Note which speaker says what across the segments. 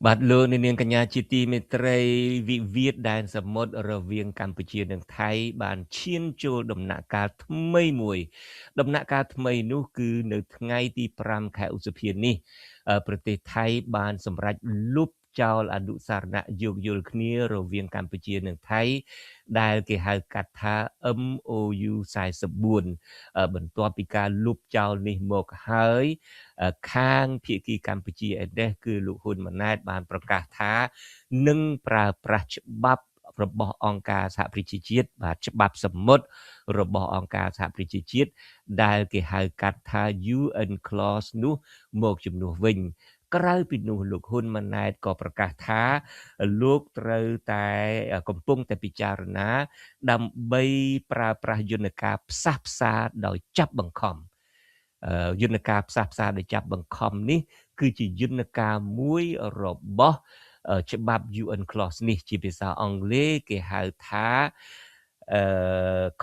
Speaker 1: បាទ លោកអ្នកនាងកញ្ញាជាទីមេត្រី វិវាទដែនសមុទ្ររវាងកម្ពុជានិងថៃបានឈានចូលដំណាក់កាលថ្មីមួយ។ ដំណាក់កាលថ្មីនោះគឺនៅថ្ងៃទី5ខែឧសភានេះ ប្រទេសថៃបានសម្រេចលុបចោលអនុសារណៈយោគយល់គ្នារវាងកម្ពុជានិងថៃ ដែលគេហៅកាត់ថា MOU 44។ បន្ទាប់ពីការលុបចោលនេះមកហើយ ខាងភាគីកម្ពុជាឯនេះ គឺលោកហ៊ុនម៉ាណែតបានប្រកាសថានឹងប្រើប្រាស់ច្បាប់របស់អង្គការសហប្រជាជាតិ បាទ ច្បាប់សមុទ្ររបស់អង្គការសហប្រជាជាតិ ដែលគេហៅកាត់ថា UN Clause នោះមកជំនួសវិញ។ ក្រៅពីនោះ លោកហ៊ុនម៉ាណែតក៏ប្រកាសថា លោកត្រូវតែកំពុងតែពិចារណាដើម្បីប្រើប្រាស់យន្តការផ្សះផ្សាដោយចាប់បង្ខំ។ យន្តការផ្សះផ្សាដោយចាប់បង្ខំនេះ គឺជាយន្តការមួយរបស់ច្បាប់ UN Clause នេះ ជាភាសាអង់គ្លេសគេហៅថា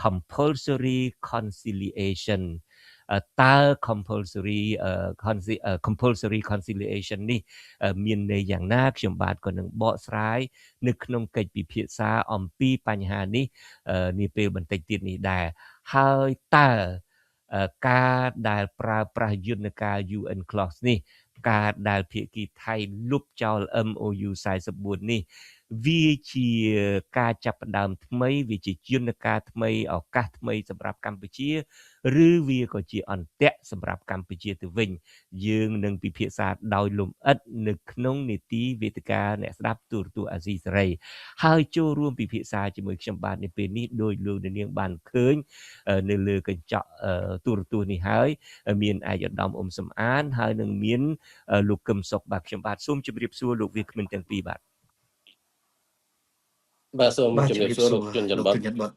Speaker 1: compulsory conciliation។ តើ compulsory conciliation នេះមានន័យយ៉ាងណា? ខ្ញុំបាទក៏នឹងបកស្រាយនៅក្នុងកិច្ចពិភាក្សាអំពីបញ្ហានេះនាពេលបន្តិចទៀតនេះដែរ។ ហើយតើការដែលប្រើប្រាស់យន្តការ UN Clause នេះ ការដែលភាគីថៃលុបចោល MOU 44នេះ វាជាការចាប់ផ្ដើមថ្មី វាជាយន្តការថ្មី ឱកាសថ្មីសម្រាប់កម្ពុជា ឬវាក៏ជាអន្ទាក់សម្រាប់កម្ពុជាទៅវិញ? យើងនឹងពិភាក្សាដោយលម្អិតនៅក្នុងនីតិវេទិកាអ្នកស្ដាប់ទូរទស្សន៍អាស៊ីសេរី។ ហើយចូលរួមពិភាក្សាជាមួយខ្ញុំបាទនៅពេលនេះ ដោយលោកនាងបានឃើញនៅលើកញ្ចក់ទូរទស្សន៍នេះហើយ មានឯកឧត្តមអ៊ុំសំអាន ហើយនឹងមានលោកកឹមសុខ។ បាទ ខ្ញុំបាទសូមជម្រាបសួរលោកវាគ្មិនទាំងពីរ។ បាទ
Speaker 2: បាទ សូមជម្រាបសួរលោកជុនច័ន្ទបុត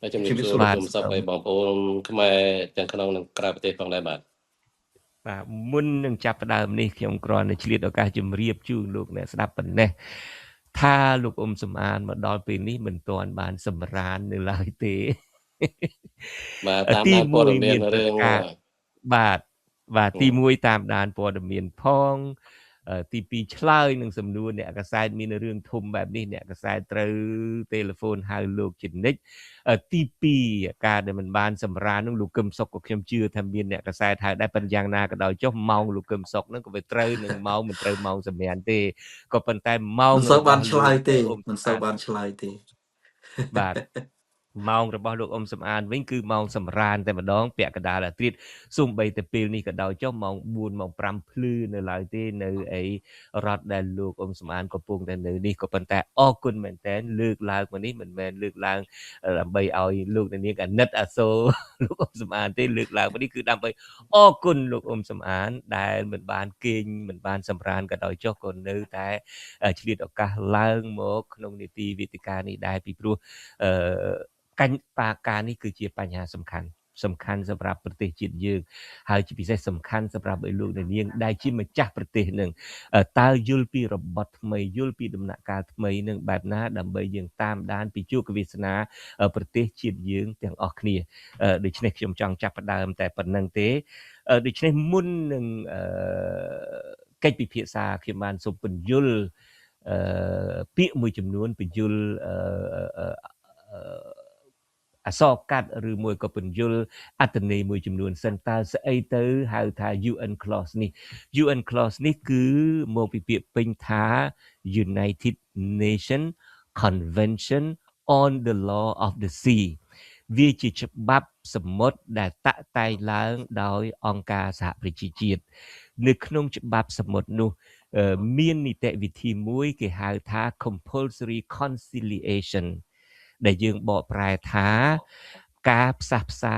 Speaker 2: បាទ ជំរាបសួរលោកសុខ ហើយបងប្អូនខ្មែរទាំងក្នុងនិងក្រៅប្រទេសផងដែរ។ បាទ
Speaker 1: បាទ មុននឹងចាប់ផ្ដើមនេះ ខ្ញុំគ្រាន់តែឆ្លៀតឱកាសជម្រាបជូនលោកអ្នកស្ដាប់ប៉ុណ្ណេះថា លោកអ៊ុំសំអានមកដល់ពេលនេះមិនទាន់បានសម្រាននៅឡើយទេ។
Speaker 2: បាទ តាមដានព័ត៌មានរឿង
Speaker 1: បាទ បាទ ទី1តាមដានព័ត៌មានផង ទី2ឆ្លើយនឹងសំណួរអ្នកកសែត មានរឿងធំបែបនេះ អ្នកកសែតត្រូវទូរស័ព្ទហៅលោកជានិច្ច។ ទី2ការដែលមិនបានសម្រាននឹងលោកកឹមសុខ ក៏ខ្ញុំជឿថាមានអ្នកកសែតហៅដែរ ប៉ុន្តែយ៉ាងណាក៏ដោយចុះ ម៉ោងលោកកឹមសុខហ្នឹងក៏វាត្រូវនឹងម៉ោង មិនត្រូវម៉ោងសម្រានទេ ក៏ប៉ុន្តែម៉ោង
Speaker 3: មិនសូវបានឆ្លើយទេ មិនសូវបានឆ្លើយទេ។
Speaker 1: បាទ ម៉ោងរបស់លោកអ៊ុំសំអានវិញ គឺម៉ោងសម្រានតែម្ដង ពាក់កណ្ដាលអាត្រៀត សូម្បីតែពេលនេះក៏ដោយចុះ ម៉ោង4ម៉ោង5ភ្លឺនៅឡើយទេ នៅអីរដ្ឋដែលលោកអ៊ុំសំអានកំពុងតែនៅនេះ។ ក៏ប៉ុន្តែអរគុណមែនតើ លើកឡើងមកនេះមិនមែនលើកឡើងដើម្បីឲ្យលោកអ្នកនាងអាណិតអាសូរលោកអ៊ុំសំអានទេ លើកឡើងមកនេះគឺដើម្បីអរគុណលោកអ៊ុំសំអាន ដែលមិនបានគេងមិនបានសម្រានក៏ដោយចុះ ក៏នៅតែឆ្លៀតឱកាសឡើងមកក្នុងនីតិវេទិកានេះដែរ ពីព្រោះអឺកញ្បាការនេះគឺជាបញ្ហាសំខាន់ សំខាន់សម្រាប់ប្រទេសជាតិយើង ហើយជាពិសេសសំខាន់សម្រាប់ឲ្យលោកអ្នកនាងដែលជាម្ចាស់ប្រទេសនឹង តើយល់ពីរបត់ថ្មី យល់ពីដំណាក់កាលថ្មីនឹងបែបណា ដើម្បីយើងតាមដានពីជោគវាសនាប្រទេសជាតិយើងទាំងអស់គ្នា។ ដូច្នេះខ្ញុំចង់ចាប់ផ្ដើមតែប៉ុណ្្នឹងទេ។ ដូច្នេះមុននឹងកិច្ចពិភាក្សា ខ្ញុំបានសូមពន្យល់ពាក្យមួយចំនួន ពន្យល់អសរកាត់ ឬមួយក៏ពន្យល់អត្ថន័យមួយចំនួនសិន តើស្អីទៅហៅថា UN Clause នេះ? UN Clause នេះគឺមកពីពាក្យពេញថា United Nation Convention on the Law of the Sea។ វាជាច្បាប់សមុទ្រដែលតាក់តែងឡើងដោយអង្គការសហប្រជាជាតិ។ នៅក្នុងច្បាប់សមុទ្រនោះ មាននីតិវិធីមួយគេហៅថា compulsory conciliation ដែលយើងបកប្រែថាការផ្សះផ្សា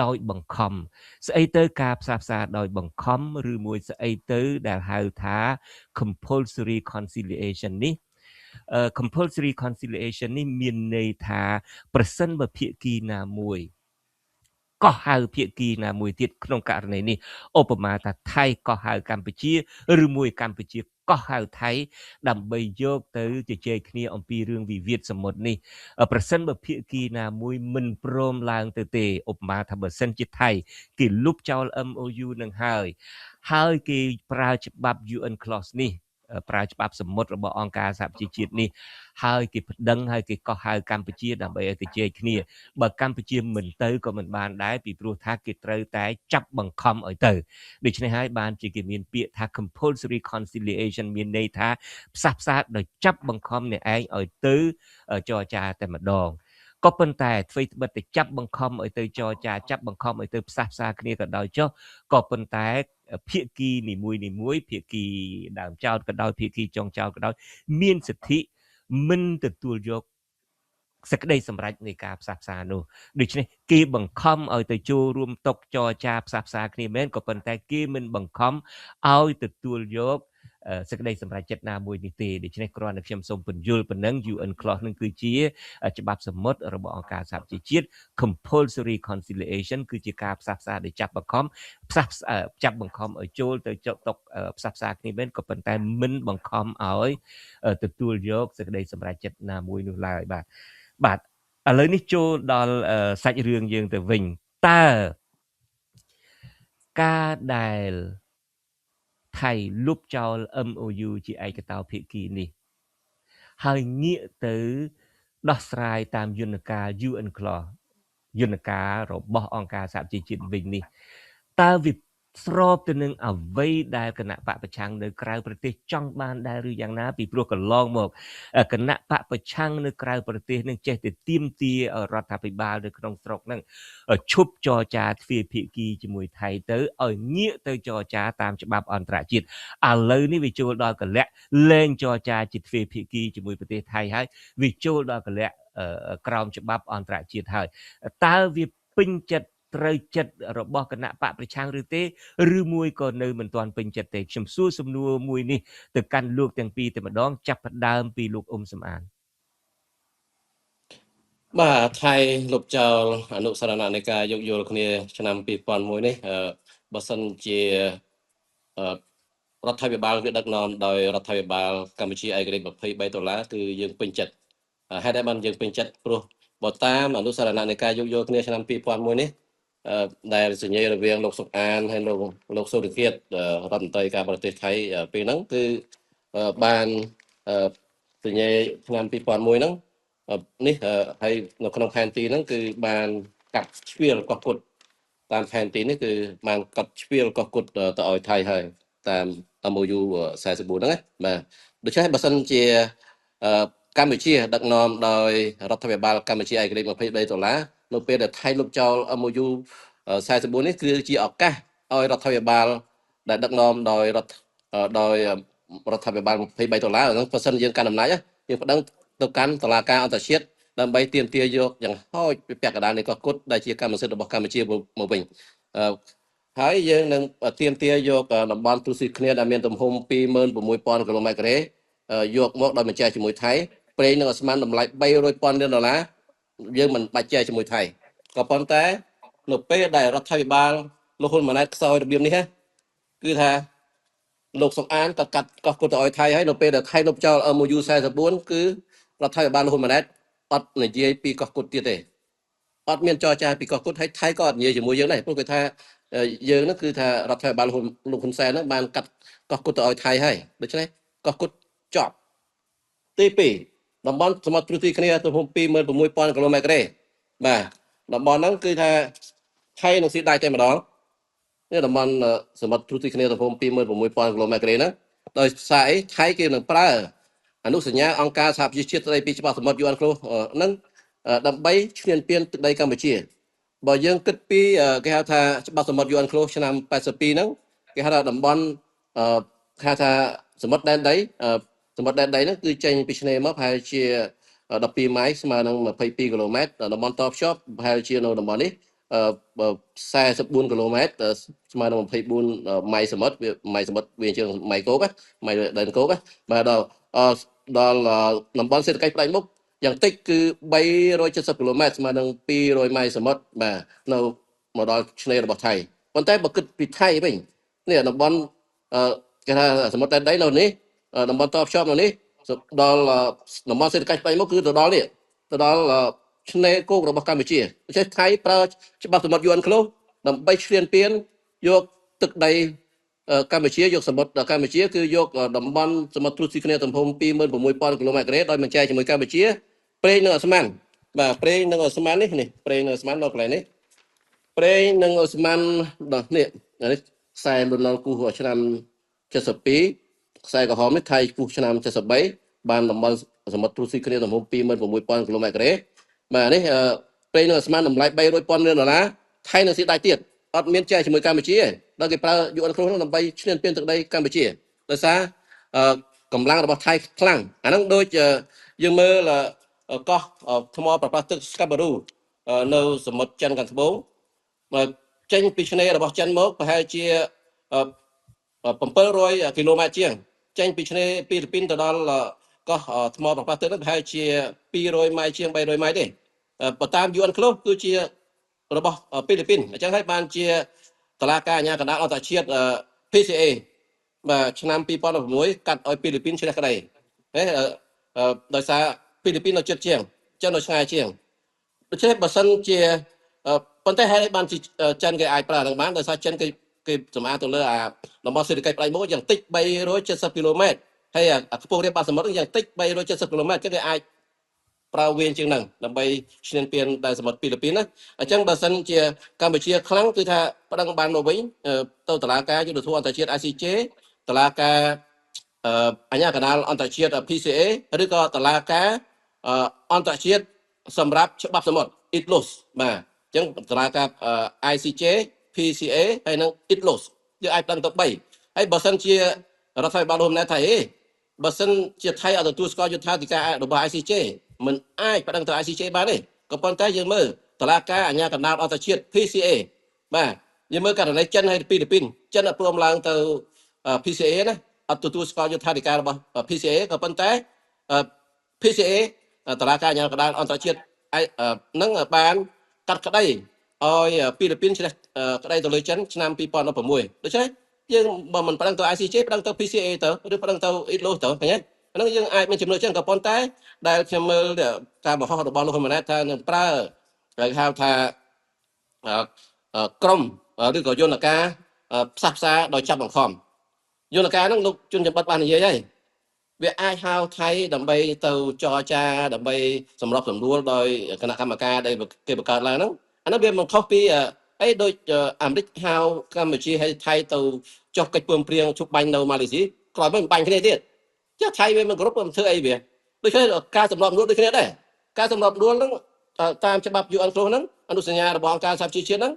Speaker 1: ដោយបង្ខំ។ ស្អីទៅការផ្សះផ្សាដោយបង្ខំ ឬមួយស្អីទៅដែលហៅថា compulsory conciliation នេះ? Compulsory conciliation នេះមានន័យថា ប្រសិនបើភាគីណាមួយកោះហៅភាគីណាមួយទៀត ក្នុងករណីនេះឧបមាថាថៃកោះហៅកម្ពុជា ឬមួយកម្ពុជាកោះហៅថៃ ដើម្បីយកទៅជជែកគ្នាអំពីរឿងវិវាទសមុទ្រនេះ ប្រសិនបើភាគីណាមួយមិនព្រមឡើងទៅទេ ឧបមាថាបើសិនជាថៃគេលុបចោល MOU នឹងហើយ ហើយគេប្រើច្បាប់ UN Clause នេះ ប្រើច្បាប់សមុទ្ររបស់អង្គការសហប្រជាជាតិនេះ ហើយគេប្តឹង ហើយគេកោះហៅកម្ពុជាដើម្បីឲ្យទៅជែកគ្នា បើកម្ពុជាមិនទៅក៏មិនបានដែរ ពីព្រោះថាគេត្រូវតែចាប់បង្ខំឲ្យទៅ។ ដូច្នេះហើយបានជាគេមានពាក្យថា compulsory conciliation មានន័យថាផ្សះផ្សាដោយចាប់បង្ខំអ្នកឯងឲ្យទៅចរចាតែម្ដង។ ក៏ប៉ុន្តែអ្វីត្បិតតែចាប់បង្ខំឲ្យទៅចរចា ចាប់បង្ខំឲ្យទៅផ្សះផ្សាគ្នាក៏ដោយចុះ ក៏ប៉ុន្តែភាគីនីមួយនីមួយ ភាគីដើមចោតក៏ដោយ ភាគីចុងចោតក៏ដោយ មានសិទ្ធិមិនទទួលយកសេចក្តីសម្រេចនៃការផ្សះផ្សានោះ។ ដូច្នេះគេបង្ខំឲ្យទៅចូលរួមតុចរចាផ្សះផ្សាគ្នាមែន ក៏ប៉ុន្តែគេមិនបង្ខំឲ្យទទួលយកសេចក្តីសម្រេចចិត្តណាមួយនេះទេ។ ដូច្នេះគ្រាន់តែខ្ញុំសូមពន្យល់ប៉ុណ្ណឹង UN Clause នឹងគឺជាច្បាប់សមុទ្ររបស់អង្គការសហប្រជាជាតិ compulsory conciliation គឺជាការផ្សះផ្សាដោយចាប់បង្ខំ ផ្សះចាប់បង្ខំឲ្យចូលទៅចុកតុកផ្សះផ្សាគ្នាមែន ក៏ប៉ុន្តែមិនបង្ខំឲ្យទទួលយកសេចក្តីសម្រេចចិត្តណាមួយនោះឡើយ។ បាទ ឥឡូវនេះចូលដល់សាច់រឿងយើងទៅវិញ តើការដែលថៃលុបចោល MOU ជាឯកតោភាគីនេះ ហើយងាកទៅដោះស្រាយតាមយន្តការ UN Clause យន្តការរបស់អង្គការសហប្រជាជាតិវិញនេះ តើវាស្របទៅនឹងអ្វីដែលគណៈបកប្រឆាំងនៅក្រៅប្រទេសចង់បានដែរឬយ៉ាងណា? ពីព្រោះកន្លងមកគណៈបកប្រឆាំងនៅក្រៅប្រទេសនឹងចេះតែទាមទាររដ្ឋាភិបាលនៅក្នុងស្រុកនឹងឈប់ចរចាទ្វេភាគីជាមួយថៃទៅ ឲ្យងាកទៅចរចាតាមច្បាប់អន្តរជាតិ។ ឥឡូវនេះវាចូលដល់កលៈលែងចរចាជាទ្វេភាគីជាមួយប្រទេសថៃហើយ វាចូលដល់កលៈក្រោមច្បាប់អន្តរជាតិហើយ តើវាពេញចិត្តត្រូវចិត្តរបស់គណៈបកប្រឆាំងឬទេ ឬមួយក៏នៅមិនទាន់ពេញចិត្តទេ? ខ្ញុំសួរសំណួរមួយនេះទៅកាន់លោកទាំងពីរតែម្ដង ចាប់ផ្ដើមពីលោកអ៊ុំសំអាន។
Speaker 2: បាទ ថៃលុបចោលអនុសារណៈនៃការយោគយល់គ្នាឆ្នាំ2001នេះ បើសិនជារដ្ឋាភិបាលវាដឹកនាំដោយរដ្ឋាភិបាលកម្ពុជាឯករាជ្យ23ដុល្លារ គឺយើងពេញចិត្ត។ ហេតុអីបានយើងពេញចិត្ត? ព្រោះបើតាមអនុសារណៈនៃការយោគយល់គ្នាឆ្នាំ2001នេះ ដែលសញ្ញារវាងលោកសុកអានហើយលោកសុរិគិតរដ្ឋមន្ត្រីការបរទេសថៃពេលហ្នឹង គឺបានសញ្ញាឆ្នាំ2001ហ្នឹងនេះហើយ នៅក្នុងផែនទីហ្នឹងគឺបានកាត់ជ្រៀលកោះគុត តាមផែនទីនេះគឺបានកាត់ជ្រៀលកោះគុតទៅឲ្យថៃហើយ តាម MOU 44ហ្នឹងណា។ បាទ ដូច្នេះបើសិនជាកម្ពុជាដឹកនាំដោយរដ្ឋាភិបាលកម្ពុជាឯករាជ្យ23ដុល្លារ នៅពេលដែលថៃលុបចោល MOU 44នេះ គឺជាឱកាសឲ្យរដ្ឋាភិបាលដែលដឹកនាំដោយរដ្ឋដោយរដ្ឋាភិបាល23ដុល្លារហ្នឹង បើសិនយើងកាន់អំណាច យើងប្តឹងទៅកាន់តុលាការអន្តរជាតិ ដើម្បីទាមទារយកយ៉ាងហោចពីពាក់កណ្ដាលនៃកោះគុតដែលជាកម្មសិទ្ធិរបស់កម្ពុជាមកវិញ ហើយយើងនឹងទាមទារយកតំបន់ទូស៊ីគ្នាដែលមានទំហំ26000គីឡូម៉ែត្រការ៉េយកមកដោយបញ្ជាជាមួយថៃ ប្រេងនឹងអាស្មានតម្លៃ300,000លានដុល្លារ យើងមិនបាច់ចែកជាមួយថៃ។ ក៏ប៉ុន្តែនៅពេលដែលរដ្ឋាភិបាលលោកហ៊ុនម៉ាណែតខ្សោយរបៀបនេះ គឺថាលោកសុកអានក៏កាត់កោះគុតទៅឲ្យថៃហើយ នៅពេលដែលថៃលុបចោល MOU 44 គឺរដ្ឋាភិបាលលោកហ៊ុនម៉ាណែតអត់និយាយពីកោះគុតទៀតទេ អត់មានចរចាពីកោះគុត ហើយថៃក៏អត់និយាយជាមួយយើងដែរ ព្រោះគេថាយើងហ្នឹងគឺថារដ្ឋាភិបាលលោកហ៊ុនសែនហ្នឹងបានកាត់កោះគុតទៅឲ្យថៃហើយ ដូច្នេះកោះគុតចប់។ ទី2 តំបន់សមុទ្រទ្រទីគ្នាទំហំ26000គីឡូម៉ែត្រការ៉េ បាទ តំបន់ហ្នឹងគឺថាថៃនឹងស៊ីដៃតែម្ដង នេះតំបន់សមុទ្រទ្រទីគ្នាទំហំ26000គីឡូម៉ែត្រការ៉េហ្នឹង ដោយសារអីថៃគេនឹងប្រើអនុសញ្ញាអង្គការសហប្រជាជាតិស្តីពីច្បាប់សមុទ្រ UN Clause ហ្នឹង ដើម្បីឈ្លានពានទឹកដីកម្ពុជា។ បើយើងគិតពីគេហៅថាច្បាប់សមុទ្រ UN Clause ឆ្នាំ82ហ្នឹង គេហៅថាតំបន់គេហៅថាសមុទ្រដែនដី សមុទ្រដែនដីហ្នឹងគឺចេញពីឆ្នេរមកប្រហែលជា12ម៉ាយ ស្មើនឹង22គីឡូម៉ែត្រ តំបន់តភ្ជាប់ប្រហែលជានៅតំបន់នេះ44គីឡូម៉ែត្រ ស្មើនឹង24ម៉ៃសមុទ្រ វាម៉ៃសមុទ្រវាជាងម៉ៃគោក ម៉ៃដែនគោក។ បាទ ដល់តំបន់សេដ្ឋកិច្ចផ្ដាច់មុខយ៉ាងតិចគឺ370គីឡូម៉ែត្រ ស្មើនឹង200ម៉ៃសមុទ្រ បាទ នៅមកដល់ឆ្នេររបស់ថៃ។ ប៉ុន្តែបើគិតពីថៃវិញ នេះតំបន់គេថាសមុទ្រដែនដីនៅនេះ តំបន់តភ្ជាប់នៅនេះ ដល់តំបន់សេដ្ឋកិច្ចផ្ដាច់មុខគឺទៅដល់នេះ ទៅដល់ឆ្នេរគោករបស់កម្ពុជា។ ដូច្នេះថៃប្រើច្បាប់សមុទ្រ UN Clause ដើម្បីឈ្លានពានយកទឹកដី កម្ពុជាយកសមុទ្រកម្ពុជាគឺយកតំបន់សមុទ្រត្រួតស៊ីគ្នាទំហំ26000គីឡូម៉ែត្រការ៉េដោយមិនចែកជាមួយកម្ពុជាប្រេងនិងអូស្មန်បាទប្រេងនិងអូស្មန်នេះនេះប្រេងនិងអូស្មန်នៅកន្លែងនេះប្រេងនិងអូស្មန်ដល់នេះនេះខ្សែលន់នល់គូសឆ្នាំ72ខ្សែក្រហមនេះថៃគូសឆ្នាំ73បានតំបន់សមុទ្រត្រួតស៊ីគ្នាទំហំ26000គីឡូម៉ែត្រការ៉េបាទនេះប្រេងនិងអូស្មန်តម្លៃ300,000លានដុល្លារថៃនឹងស៊ីដាច់ទៀតអត់មានចែកជាមួយកម្ពុជាទេដល់គេប្រើ UN ខ្លួននោះដើម្បីឈ្លានពានទឹកដីកម្ពុជាដោយសារកម្លាំងរបស់ថៃខ្លាំងអាហ្នឹងដូចយើងមើលកោះថ្មប្រប៉ាស់ទឹកស្កាបារូនៅសមុទ្រចិនខាងត្បូងបើចេញពីឆ្នេររបស់ចិនមកប្រហែលជា700គីឡូម៉ែត្រជាងចេញពីឆ្នេរហ្វីលីពីនទៅដល់កោះថ្មប្រប៉ាស់ទឹកនោះប្រហែលជា200ម៉ែត្រជាង300ម៉ែត្រទេបើតាម UN Close គឺជារបស់ហ្វីលីពីនអញ្ចឹងហើយបានជាតឡាការអាជ្ញាកណ្ដាលអន្តរជាតិ PCA បាទឆ្នាំ2016កាត់ឲ្យហ្វីលីពីនឈ្នះក្តីហេដោយសារហ្វីលីពីននៅជិតជាងចិននៅឆ្ងាយជាងដូច្នេះបើសិនជាប៉ុន្តែហេតុអីបានជាចិនគេអាចប្រើនឹងបានដោយសារចិនគេគេសម្អាតទៅលើអាតំបន់សេដ្ឋកិច្ចផ្ដាច់មុខយ៉ាងតិច370គីឡូម៉ែត្រហើយអាខ្ពង់រាបបាតសមុទ្រយ៉ាងតិច370គីឡូម៉ែត្រចឹងគេអាចប្រើវែងជាងហ្នឹងដើម្បីឈ្លានពានដែនសមុទ្រហ្វីលីពីនណាអញ្ចឹងបើសិនជាកម្ពុជាខ្លាំងគឺថាប្តឹងបានមកវិញទៅតុលាការយុត្តិធម៌អន្តរជាតិ ICJ តុលាការអាជ្ញាកណ្ដាលអន្តរជាតិ PCA ឬក៏តុលាការអន្តរជាតិសម្រាប់ច្បាប់សមុទ្រ ITLOS បាទអញ្ចឹងតុលាការ ICJ PCA ហើយនិង ITLOS យើងអាចប្តឹងទៅ3ហើយបើសិនជារដ្ឋាភិបាលរួមណែថាអេបើសិនជាថៃអត់ទទួលស្គាល់យុត្តាធិការរបស់ ICJ មិនអាចប្តឹងទៅ ICJ បានទេក៏ប៉ុន្តែយើងមើលតុលាការអាជ្ញាកណ្ដាលអន្តរជាតិ PCA បាទយើងមើលករណីចិនហើយហ្វីលីពីនចិនអត់ព្រមឡើងទៅ PCA ណាអត់ទទួលស្គាល់យុត្តាធិការរបស់ PCA ក៏ប៉ុន្តែ PCA តុលាការអាជ្ញាកណ្ដាលអន្តរជាតិនឹងបានកាត់ក្តីឲ្យហ្វីលីពីនឈ្នះក្តីទៅលើចិនឆ្នាំ2016ដូច្នេះយើងបើមិនប្តឹងទៅ ICJ ប្តឹងទៅ PCA ទៅឬប្តឹងទៅ ITLOS ទៅឃើញទេហ្នឹងយើងអាចមានជំនឿចឹងក៏ប៉ុន្តែដែលខ្ញុំមើលការបង្ហោះរបស់លោកហ៊ុនម៉ាណែតថានឹងប្រើគេហៅថាក្រមឬក៏យន្តការផ្សះផ្សាដោយចាប់បង្ខំយន្តការហ្នឹងលោកជុនច័ន្ទបិទបាននិយាយហើយវាអាចហៅថៃដើម្បីទៅចរចាដើម្បីសម្របសម្រួលដោយគណៈកម្មការដែលគេបង្កើតឡើងហ្នឹងអានោះវាមិនខុសពីអីដូចអាមេរិកហៅកម្ពុជាហើយថៃទៅចុះកិច្ចព្រមព្រៀងជប់បាញ់នៅម៉ាឡេស៊ីក្រោយមកបាញ់គ្នាទៀតចុះថៃវាមិនគ្រប់មិនធ្វើអីវាដូច្នេះការសម្របសម្រួលដូចគ្នាដែរការសម្របសម្រួលហ្នឹងតាមច្បាប់ UN ខ្លួនហ្នឹងអនុសញ្ញារបស់អង្គការសហប្រជាជាតិហ្នឹង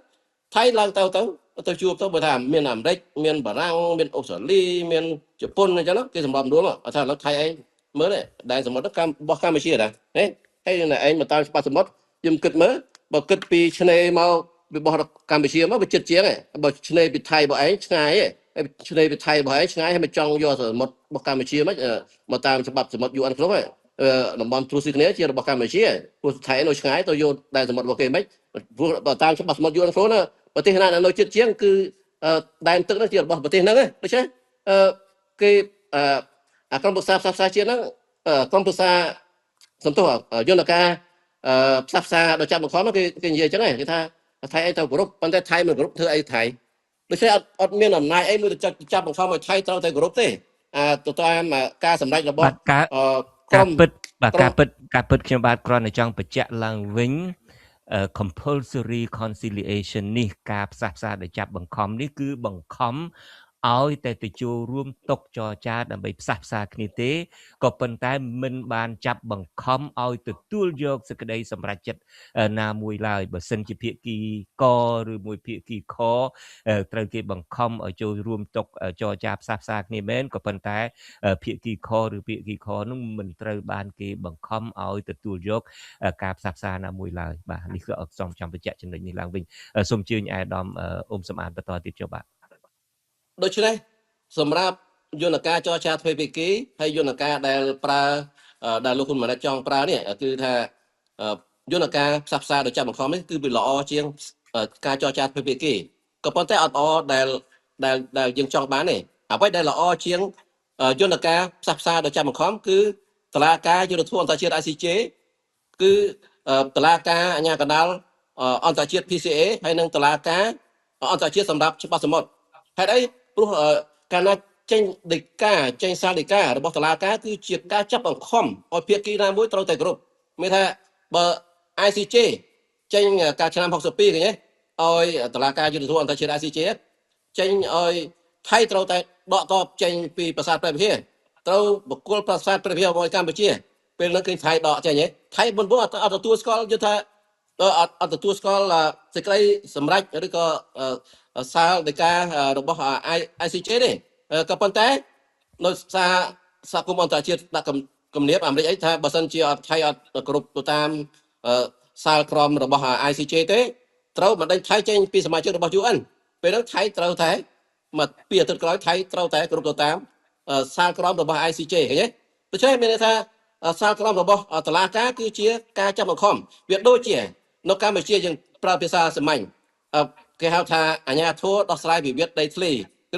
Speaker 2: ថៃឡើងទៅទៅទៅជួបទៅបើថាមានអាមេរិកមានបារាំងមានអូស្ត្រាលីមានជប៉ុនអញ្ចឹងគេសម្របសម្រួលមកថាឥឡូវថៃឯងមើលដែនសមុទ្រកម្មរបស់កម្ពុជាដែរហេហើយឯងមកតាមច្បាប់សមុទ្រយើងគិតមើលបើគិតពីឆ្នេរមករបស់កម្ពុជាមកវាជិតជាងឯងបើឆ្នេរពីថៃរបស់ឯងឆ្ងាយឯងឆ្នេរពីថៃរបស់ឯងឆ្ងាយហើយមកចង់យកសមុទ្ររបស់កម្ពុជាមកមកតាមច្បាប់សមុទ្រ UN ខ្លួនតំបន់ត្រួតស៊ីគ្នាជារបស់កម្ពុជាព្រោះថៃនៅឆ្ងាយទៅយកដែនសមុទ្ររបស់គេមិនព្រោះបើតាមច្បាប់សមុទ្រ UN ខ្លួនប្រទេសណានៅជិតជាងគឺដែនទឹកនោះជារបស់ប្រទេសហ្នឹងដូច្នេះគេអាក្រុមប្រឹក្សាផ្សះផ្សាជាតិហ្នឹងក្រុមប្រឹក្សាសំទោសយន្តការផ្សះផ្សាដោយចាប់បង្ខំគេគេនិយាយអញ្ចឹងគេថាថៃអីទៅគោរពប៉ុន្តែថៃមិនគោរពធ្វើអីថៃដូច្នេះអត់មានអំណាចអីមួយទៅចាប់បង្ខំឲ្យថៃត្រូវតែគោរពទេអាទៅតាមការសម្រេចរបស់
Speaker 1: ការពិតបាទការពិតការពិតខ្ញុំបាទគ្រាន់តែចង់បញ្ជាក់ឡើងវិញ compulsory conciliation នេះការផ្សះផ្សាដោយចាប់បង្ខំនេះគឺបង្ខំឲ្យតែទៅចូលរួមតុចរចាដើម្បីផ្សះផ្សាគ្នាទេក៏ប៉ុន្តែមិនបានចាប់បង្ខំឲ្យទទួលយកសេចក្តីសម្រេចចិត្តណាមួយឡើយបើសិនជាភាគីកឬមួយភាគីខត្រូវគេបង្ខំឲ្យចូលរួមតុចរចាផ្សះផ្សាគ្នាមែនក៏ប៉ុន្តែភាគីខឬភាគីខនោះមិនត្រូវបានគេបង្ខំឲ្យទទួលយកការផ្សះផ្សាណាមួយឡើយបាទនេះគឺសូមចាំបញ្ជាក់ចំណុចនេះឡើងវិញសូមអញ្ជើញអាយដាមអ៊ុំសំអានបន្តទៀតចុះបាទ
Speaker 2: ដូច្នេះសម្រាប់យន្តការចរចាទ្វេភាគីហើយយន្តការដែលប្រើដែលលោកហ៊ុនម៉ាណែតចង់ប្រើនេះគឺថាយន្តការផ្សះផ្សាដោយចាប់បង្ខំនេះគឺវាល្អជាងការចរចាទ្វេភាគីក៏ប៉ុន្តែអត់ល្អដែលដែលដែលយើងចង់បានទេអ្វីដែលល្អជាងយន្តការផ្សះផ្សាដោយចាប់បង្ខំគឺតុលាការយុត្តិធម៌អន្តរជាតិ ICJ គឺតុលាការអាជ្ញាកណ្ដាលអន្តរជាតិ PCA ហើយនិងតុលាការអន្តរជាតិសម្រាប់ច្បាប់សមុទ្រហេតុអី ព្រោះកាលណាចេញដីកាចេញសាលដីការបស់តុលាការគឺជាការចាប់បង្ខំឲ្យភាគីណាមួយត្រូវតែគោរពមានថាបើ ICJ ចេញកាលឆ្នាំ62ឃើញទេឲ្យតុលាការយុត្តិធម៌អន្តរជាតិ ICJ ចេញឲ្យថៃត្រូវតែដកតបចេញពីប្រាសាទព្រះវិហារត្រូវបកគលប្រាសាទព្រះវិហាររបស់កម្ពុជាពេលនោះឃើញថៃដកចេញហ៎ថៃមុនអត់ទទួលស្គាល់យល់ថាអត់ទទួលស្គាល់សេចក្តីសម្រេចឬក៏សាលដីការបស់ ICJ ទេក៏ប៉ុន្តែនៅសារសហគមន៍អន្តរជាតិដាក់គំនាបអាមេរិកអីថាបើសិនជាអត់ថៃអត់គ្រប់ទៅតាមសាលក្រមរបស់ ICJ ទេត្រូវបណ្ដេញថៃចេញពីសមាជិករបស់ UN ពេលនោះថៃត្រូវតែមកពីអាទិត្យក្រោយថៃត្រូវតែគ្រប់ទៅតាមសាលក្រមរបស់ ICJ ឃើញទេដូច្នេះមានន័យថាសាលក្រមរបស់តុលាការគឺជាការចាប់បង្ខំវាដូចជានៅកម្ពុជាយើងប្រើភាសាសាមញ្ញគេហៅថាអាជ្ញាធរដោះស្រាយវិវាទដីធ្លី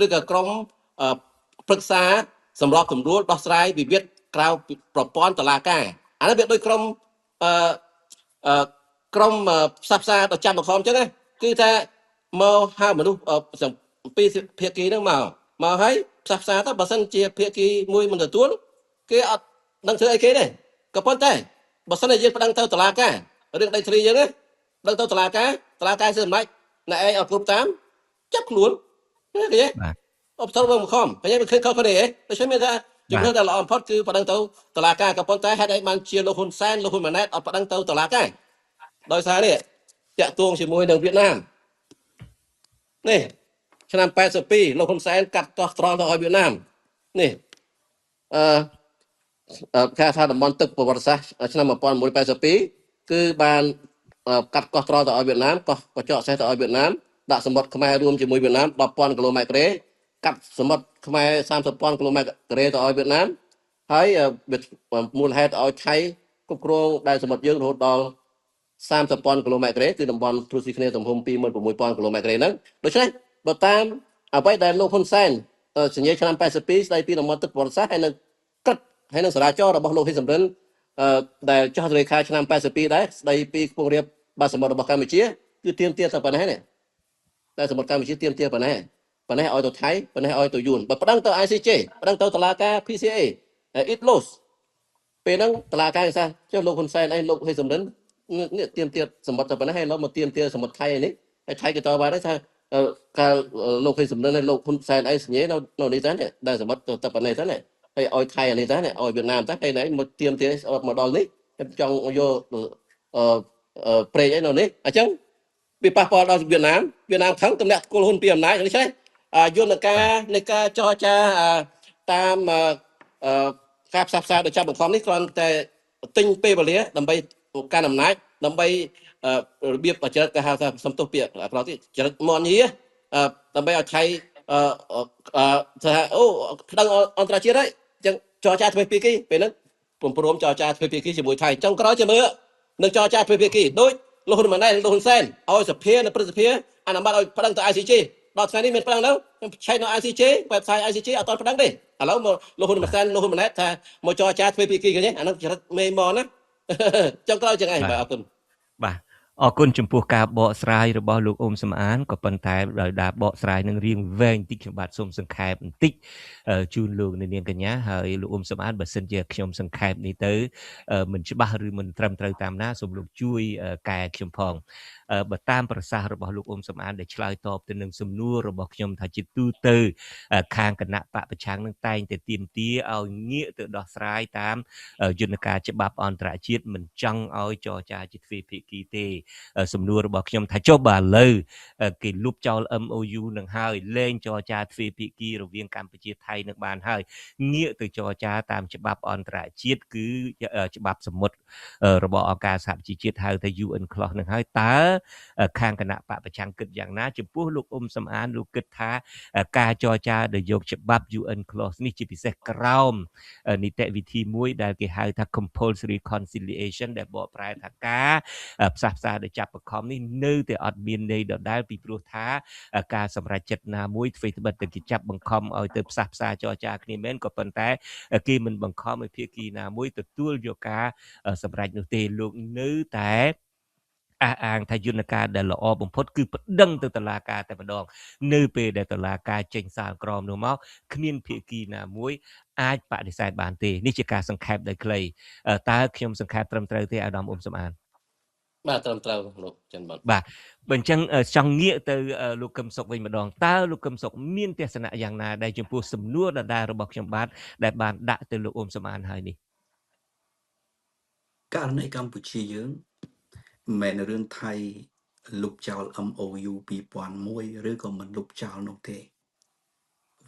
Speaker 2: ឬក៏ក្រុមប្រឹក្សាសម្របសម្រួលដោះស្រាយវិវាទក្រៅប្រព័ន្ធតុលាការអានេះវាដូចក្រុមអឺក្រុមផ្សះផ្សាដល់ចាំបង្ខំអញ្ចឹងណាគឺថាមកហៅមនុស្សពីភាគីហ្នឹងមកហើយផ្សះផ្សាទៅបើសិនជាភាគីមួយមិនទទួលគេអត់ដឹងធ្វើអីគេទេក៏ប៉ុន្តែបើសិនជាយើងប្តឹងទៅតុលាការរឿងដីធ្លីយើងណាប្តឹងទៅតុលាការតុលាការធ្វើមិនណែឯងអត់គ្រប់តាមចាប់ខ្លួនឃើញទេ
Speaker 1: បាទ
Speaker 2: អបទៅបង្ខំឃើញទេឃើញខុសគ្នាទេដូច្នេះមានថាជំនឿដែលល្អបំផុតគឺប្តឹងទៅតុលាការក៏ប៉ុន្តែហេតុអីបានជាលោកហ៊ុនសែនលោកហ៊ុនម៉ាណែតអត់ប្តឹងទៅតុលាការដោយសារនេះតាក់ទងជាមួយនឹងវៀតណាមនេះឆ្នាំ82លោកហ៊ុនសែនកាត់កោះត្រល់ទៅឲ្យវៀតណាមនេះអឺគេថាតំបន់ទឹកប្រវត្តិសាស្ត្រឆ្នាំ1982គឺបានកាត់កោះត្រល់ទៅឲ្យវៀតណាមកោះកញ្ចក់សេះទៅឲ្យវៀតណាមដាក់សមុទ្រខ្មែររួមជាមួយវៀតណាម10,000គីឡូម៉ែត្រការ៉េកាត់សមុទ្រខ្មែរ30,000គីឡូម៉ែត្រការ៉េទៅឲ្យវៀតណាមហើយមូលហេតុឲ្យថៃគ្រប់គ្រងដែនសមុទ្រយើងរហូតដល់30,000គីឡូម៉ែត្រការ៉េគឺតំបន់ត្រួតស៊ីគ្នាទំហំ26,000គីឡូម៉ែត្រការ៉េហ្នឹងដូច្នេះបើតាមអ្វីដែលលោកហ៊ុនសែនសញ្ញាឆ្នាំ82ស្ដីពីតំបន់ទឹកប្រវត្តិសាស្ត្រហើយនឹងក្រឹតហើយនឹងសារាចររបស់លោកហ៊ីសំរិនដែលចុះលេខាឆ្នាំ82ដែរស្ដីពីខ្ពង់រាបបាសមុទ្ររបស់កម្ពុជាគឺទាមទារតែប៉ុណ្ណេះនេះតែសមុទ្រកម្ពុជាទាមទារប៉ុណ្ណេះប៉ុណ្ណេះឲ្យទៅថៃប៉ុណ្ណេះឲ្យទៅយួនបើប្តឹងទៅ ICJ ប្តឹងទៅតុលាការ PCA it loss ពេលហ្នឹងតុលាការគេថាចុះលោកហ៊ុនសែនអីលោកហ៊ីសំរិននេះទាមទារសមុទ្រតែប៉ុណ្ណេះហើយលោកមកទាមទារសមុទ្រថៃនេះហើយថៃគេតបដែរថាកាលលោកហ៊ីសំរិនហើយលោកហ៊ុនសែនអីសញ្ញានៅនេះតែដែលសមុទ្រតែប៉ុណ្ណេះតែហើយឲ្យថៃអានេះតែឲ្យវៀតណាមតែហើយណែមកទាមទារមកដល់នេះចង់យកអឺព្រែកអីនៅនេះអញ្ចឹងវាប៉ះពាល់ដល់វៀតណាមវៀតណាមខឹងទម្លាក់គល់ហ៊ុនពីអំណាចដូច្នេះយន្តការនៃការចរចាតាមការផ្សះផ្សាដោយចាប់បង្ខំនេះគ្រាន់តែទិញពេលវេលាដើម្បីកាន់អំណាចដើម្បីរបៀបចរិតគេហៅថាសំទោសពាក្យអាក្រក់ទៀតចរិតមន់ញីដើម្បីឲ្យថៃថាអូប្តឹងអន្តរជាតិហើយអញ្ចឹងចរចាទ្វេភាគីពេលហ្នឹងពំព្រមចរចាទ្វេភាគីជាមួយថៃចុងក្រោយជាមើលនឹងចរចាទ្វេភាគីដូចលោកហ៊ុនម៉ាណែតលោកហ៊ុនសែនឲ្យសភានៅព្រឹទ្ធសភាអនុម័តឲ្យប្តឹងទៅ ICJ ដល់ថ្ងៃនេះមានប្តឹងនៅខ្ញុំឆែកនៅ ICJ website ICJ អត់ទាន់ប្តឹងទេឥឡូវមកលោកហ៊ុនម៉ាណែតលោកហ៊ុនម៉ាណែតថាមកចរចាទ្វេភាគីគេអាហ្នឹងចរិតមេមកណាចុងក្រោយចឹងឯងបាទអរគុណ
Speaker 1: បាទអរគុណចំពោះការបកស្រាយរបស់លោកអ៊ុំសំអានក៏ប៉ុន្តែដោយការបកស្រាយនឹងរៀងវែងតិចខ្ញុំបាទសូមសង្ខេបបន្តិចជូនលោកអ្នកនាងកញ្ញាហើយលោកអ៊ុំសំអានបើសិនជាខ្ញុំសង្ខេបនេះទៅមិនច្បាស់ឬមិនត្រឹមត្រូវតាមណាសូមលោកជួយកែខ្ញុំផងបើតាមប្រសាសន៍របស់លោកអ៊ុំសំអានដែលឆ្លើយតបទៅនឹងសំណួររបស់ខ្ញុំថាជាទូទៅខាងគណៈបកប្រឆាំងនឹងតែងតែទាមទារឲ្យងាកទៅដោះស្រាយតាមយន្តការច្បាប់អន្តរជាតិមិនចង់ឲ្យចរចាជាទ្វេភាគីទេសំណួររបស់ខ្ញុំថាចុះបើឥឡូវគេលុបចោល MOU នឹងហើយលែងចរចាទ្វេភាគីរវាងកម្ពុជាថៃនឹងបានហើយងាកទៅចរចាតាមច្បាប់អន្តរជាតិគឺច្បាប់សមុទ្ររបស់អង្គការសហប្រជាជាតិហៅថា UN Clause នឹងហើយតើខាងគណៈបកប្រឆាំងគិតយ៉ាងណាចំពោះលោកអ៊ុំសំអានលោកគិតថាការចរចាដោយយកច្បាប់ UN Clause នេះជាពិសេសក្រោមនីតិវិធីមួយដែលគេហៅថា compulsory conciliation ដែលបកប្រែថាការផ្សះផ្សាដោយចាប់បង្ខំនេះនៅតែអត់មានន័យដដែលពីព្រោះថាការសម្រេចចិត្តណាមួយធ្វើត្បិតតែគេចាប់បង្ខំឲ្យទៅផ្សះផ្សាចរចាគ្នាមែនក៏ប៉ុន្តែគេមិនបង្ខំឲ្យភាគីណាមួយទទួលយកការសម្រេចនោះទេលោកនៅតែ អះអាងថាយន្តការដែលល្អបំផុតគឺប្តឹងទៅតុលាការតែម្ដងនៅពេលដែលតុលាការចេញសាលក្រមនោះមកគ្មានភាគីណាមួយអាចបដិសេធបានទេនេះជាការសង្ខេបដោយខ្លីតើខ្ញុំសង្ខេបត្រឹមត្រូវទេអាដាមអ៊ុំសំអាន
Speaker 2: បាទត្រឹមត្រូវលោកច័ន្ទបត
Speaker 1: បាទបើអញ្ចឹងចង់ងាកទៅលោកកឹមសុខវិញម្ដងតើលោកកឹមសុខមានទស្សនៈយ៉ាងណាដែលចំពោះសំណួរដដែលរបស់ខ្ញុំបាទដែលបានដាក់ទៅលោកអ៊ុំសំអានហើយនេះ
Speaker 3: ករណីកម្ពុជាយើងមិនមែនរឿងថៃលុបចោល MOU 2001ឬក៏មិនលុបចោលនោះទេ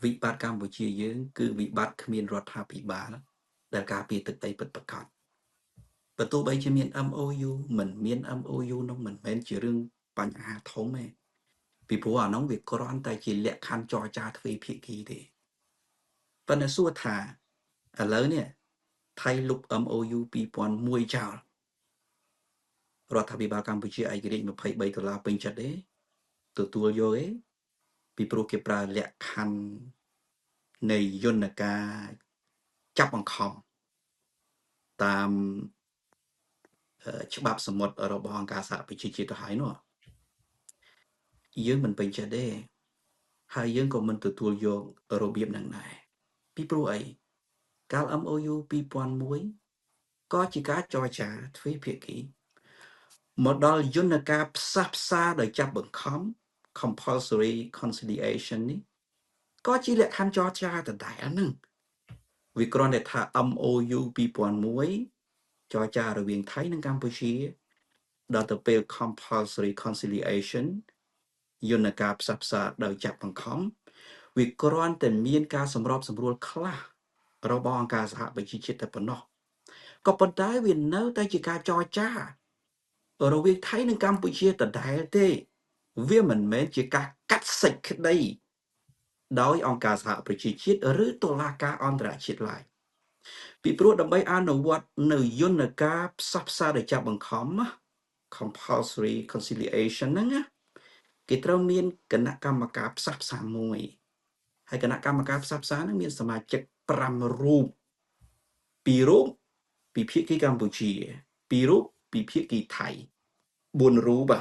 Speaker 3: វិបត្តិកម្ពុជាយើងគឺវិបត្តិគ្មានរដ្ឋាភិបាលដែលការពារទឹកដីពិតប្រាកដបើទោះបីជាមាន MOU មិនមាន MOU នោះមិនមែនជារឿងបញ្ហាធំទេពីព្រោះអានោះវាគ្រាន់តែជាលក្ខខណ្ឌចរចាទ្វេភាគីទេប៉ុន្តែសួរថាឥឡូវនេះថៃលុប MOU 2001ចោលរដ្ឋាភិបាលកម្ពុជាឯករាជ្យ23ដុល្លារពេញចិត្តទេទទួលយកទេពីព្រោះគេប្រើលក្ខខណ្ឌនៃយន្តការចាប់បង្ខំតាមច្បាប់សមុទ្ររបស់អង្គការសហប្រជាជាតិទៅហើយនោះយើងមិនពេញចិត្តទេហើយយើងក៏មិនទទួលយករបៀបហ្នឹងដែរពីព្រោះអីកាល MOU 2001ក៏ជាការចរចាទ្វេភាគីមកដល់យន្តការផ្សះផ្សាដោយចាប់បង្ខំ compulsory conciliation នេះក៏ជាលក្ខខណ្ឌចរចាដដែលហ្នឹងវាគ្រាន់តែថា MOU 2001ចរចារវាងថៃនិងកម្ពុជាដល់ទៅពេល compulsory conciliation យន្តការផ្សះផ្សាដោយចាប់បង្ខំវាគ្រាន់តែមានការសម្របសម្រួលខ្លះរបស់អង្គការសហប្រជាជាតិតែប៉ុណ្ណោះក៏ប៉ុន្តែវានៅតែជាការចរចារវាងថៃនិងកម្ពុជាដដែលទេវាមិនមែនជាការកាត់សេចក្តីដោយអង្គការសហប្រជាជាតិឬតុលាការអន្តរជាតិឡើយពីព្រោះដើម្បីអនុវត្តនៅយន្តការផ្សះផ្សាដោយចាប់បង្ខំ compulsory conciliation ហ្នឹងណាគេត្រូវមានគណៈកម្មការផ្សះផ្សាមួយហើយគណៈកម្មការផ្សះផ្សាហ្នឹងមានសមាជិក5រូប2រូបពីភាគីកម្ពុជា2រូបពីភាគីថៃ4រូប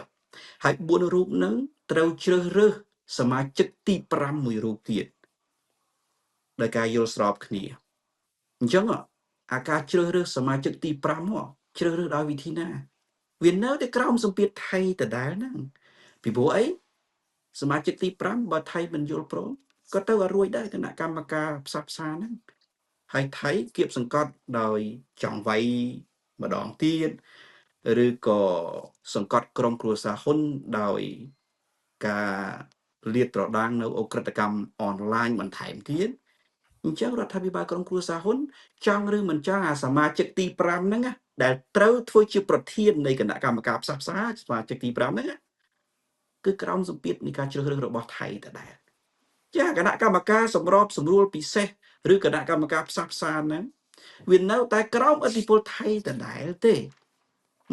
Speaker 3: ហើយ4រូបហ្នឹងត្រូវជ្រើសរើសសមាជិកទី5មួយរូបទៀតដោយការយល់ស្របគ្នាអញ្ចឹងអាការជ្រើសរើសសមាជិកទី5មកជ្រើសរើសដោយវិធីណាវានៅតែក្រោមសម្ពាធថៃដដែលហ្នឹងពីព្រោះអីសមាជិកទី5បើថៃមិនយល់ព្រមក៏ទៅឲ្យរួចដែរគណៈកម្មការផ្សះផ្សាហ្នឹងហើយថៃគៀបសង្កត់ដោយចង់វាយម្ដងទៀតឬក៏សង្កត់ក្រុមគ្រួសារហ៊ុនដោយការលាតត្រដាងនៅអក្រិតកម្មអនឡាញបន្ថែមទៀតអញ្ចឹងរដ្ឋាភិបាលក្រុមគ្រួសារហ៊ុនចង់ឬមិនចង់អាសមាជិកទី5ហ្នឹងណាដែលត្រូវធ្វើជាប្រធាននៃគណៈកម្មការផ្សះផ្សាសមាជិកទី5ហ្នឹងណាគឺក្រោមសម្ពាធនៃការជ្រើសរើសរបស់ថៃដដែលចាគណៈកម្មការសម្របសម្រួលពិសេសឬគណៈកម្មការផ្សះផ្សាហ្នឹងវានៅតែក្រោមឥទ្ធិពលថៃដដែលទេ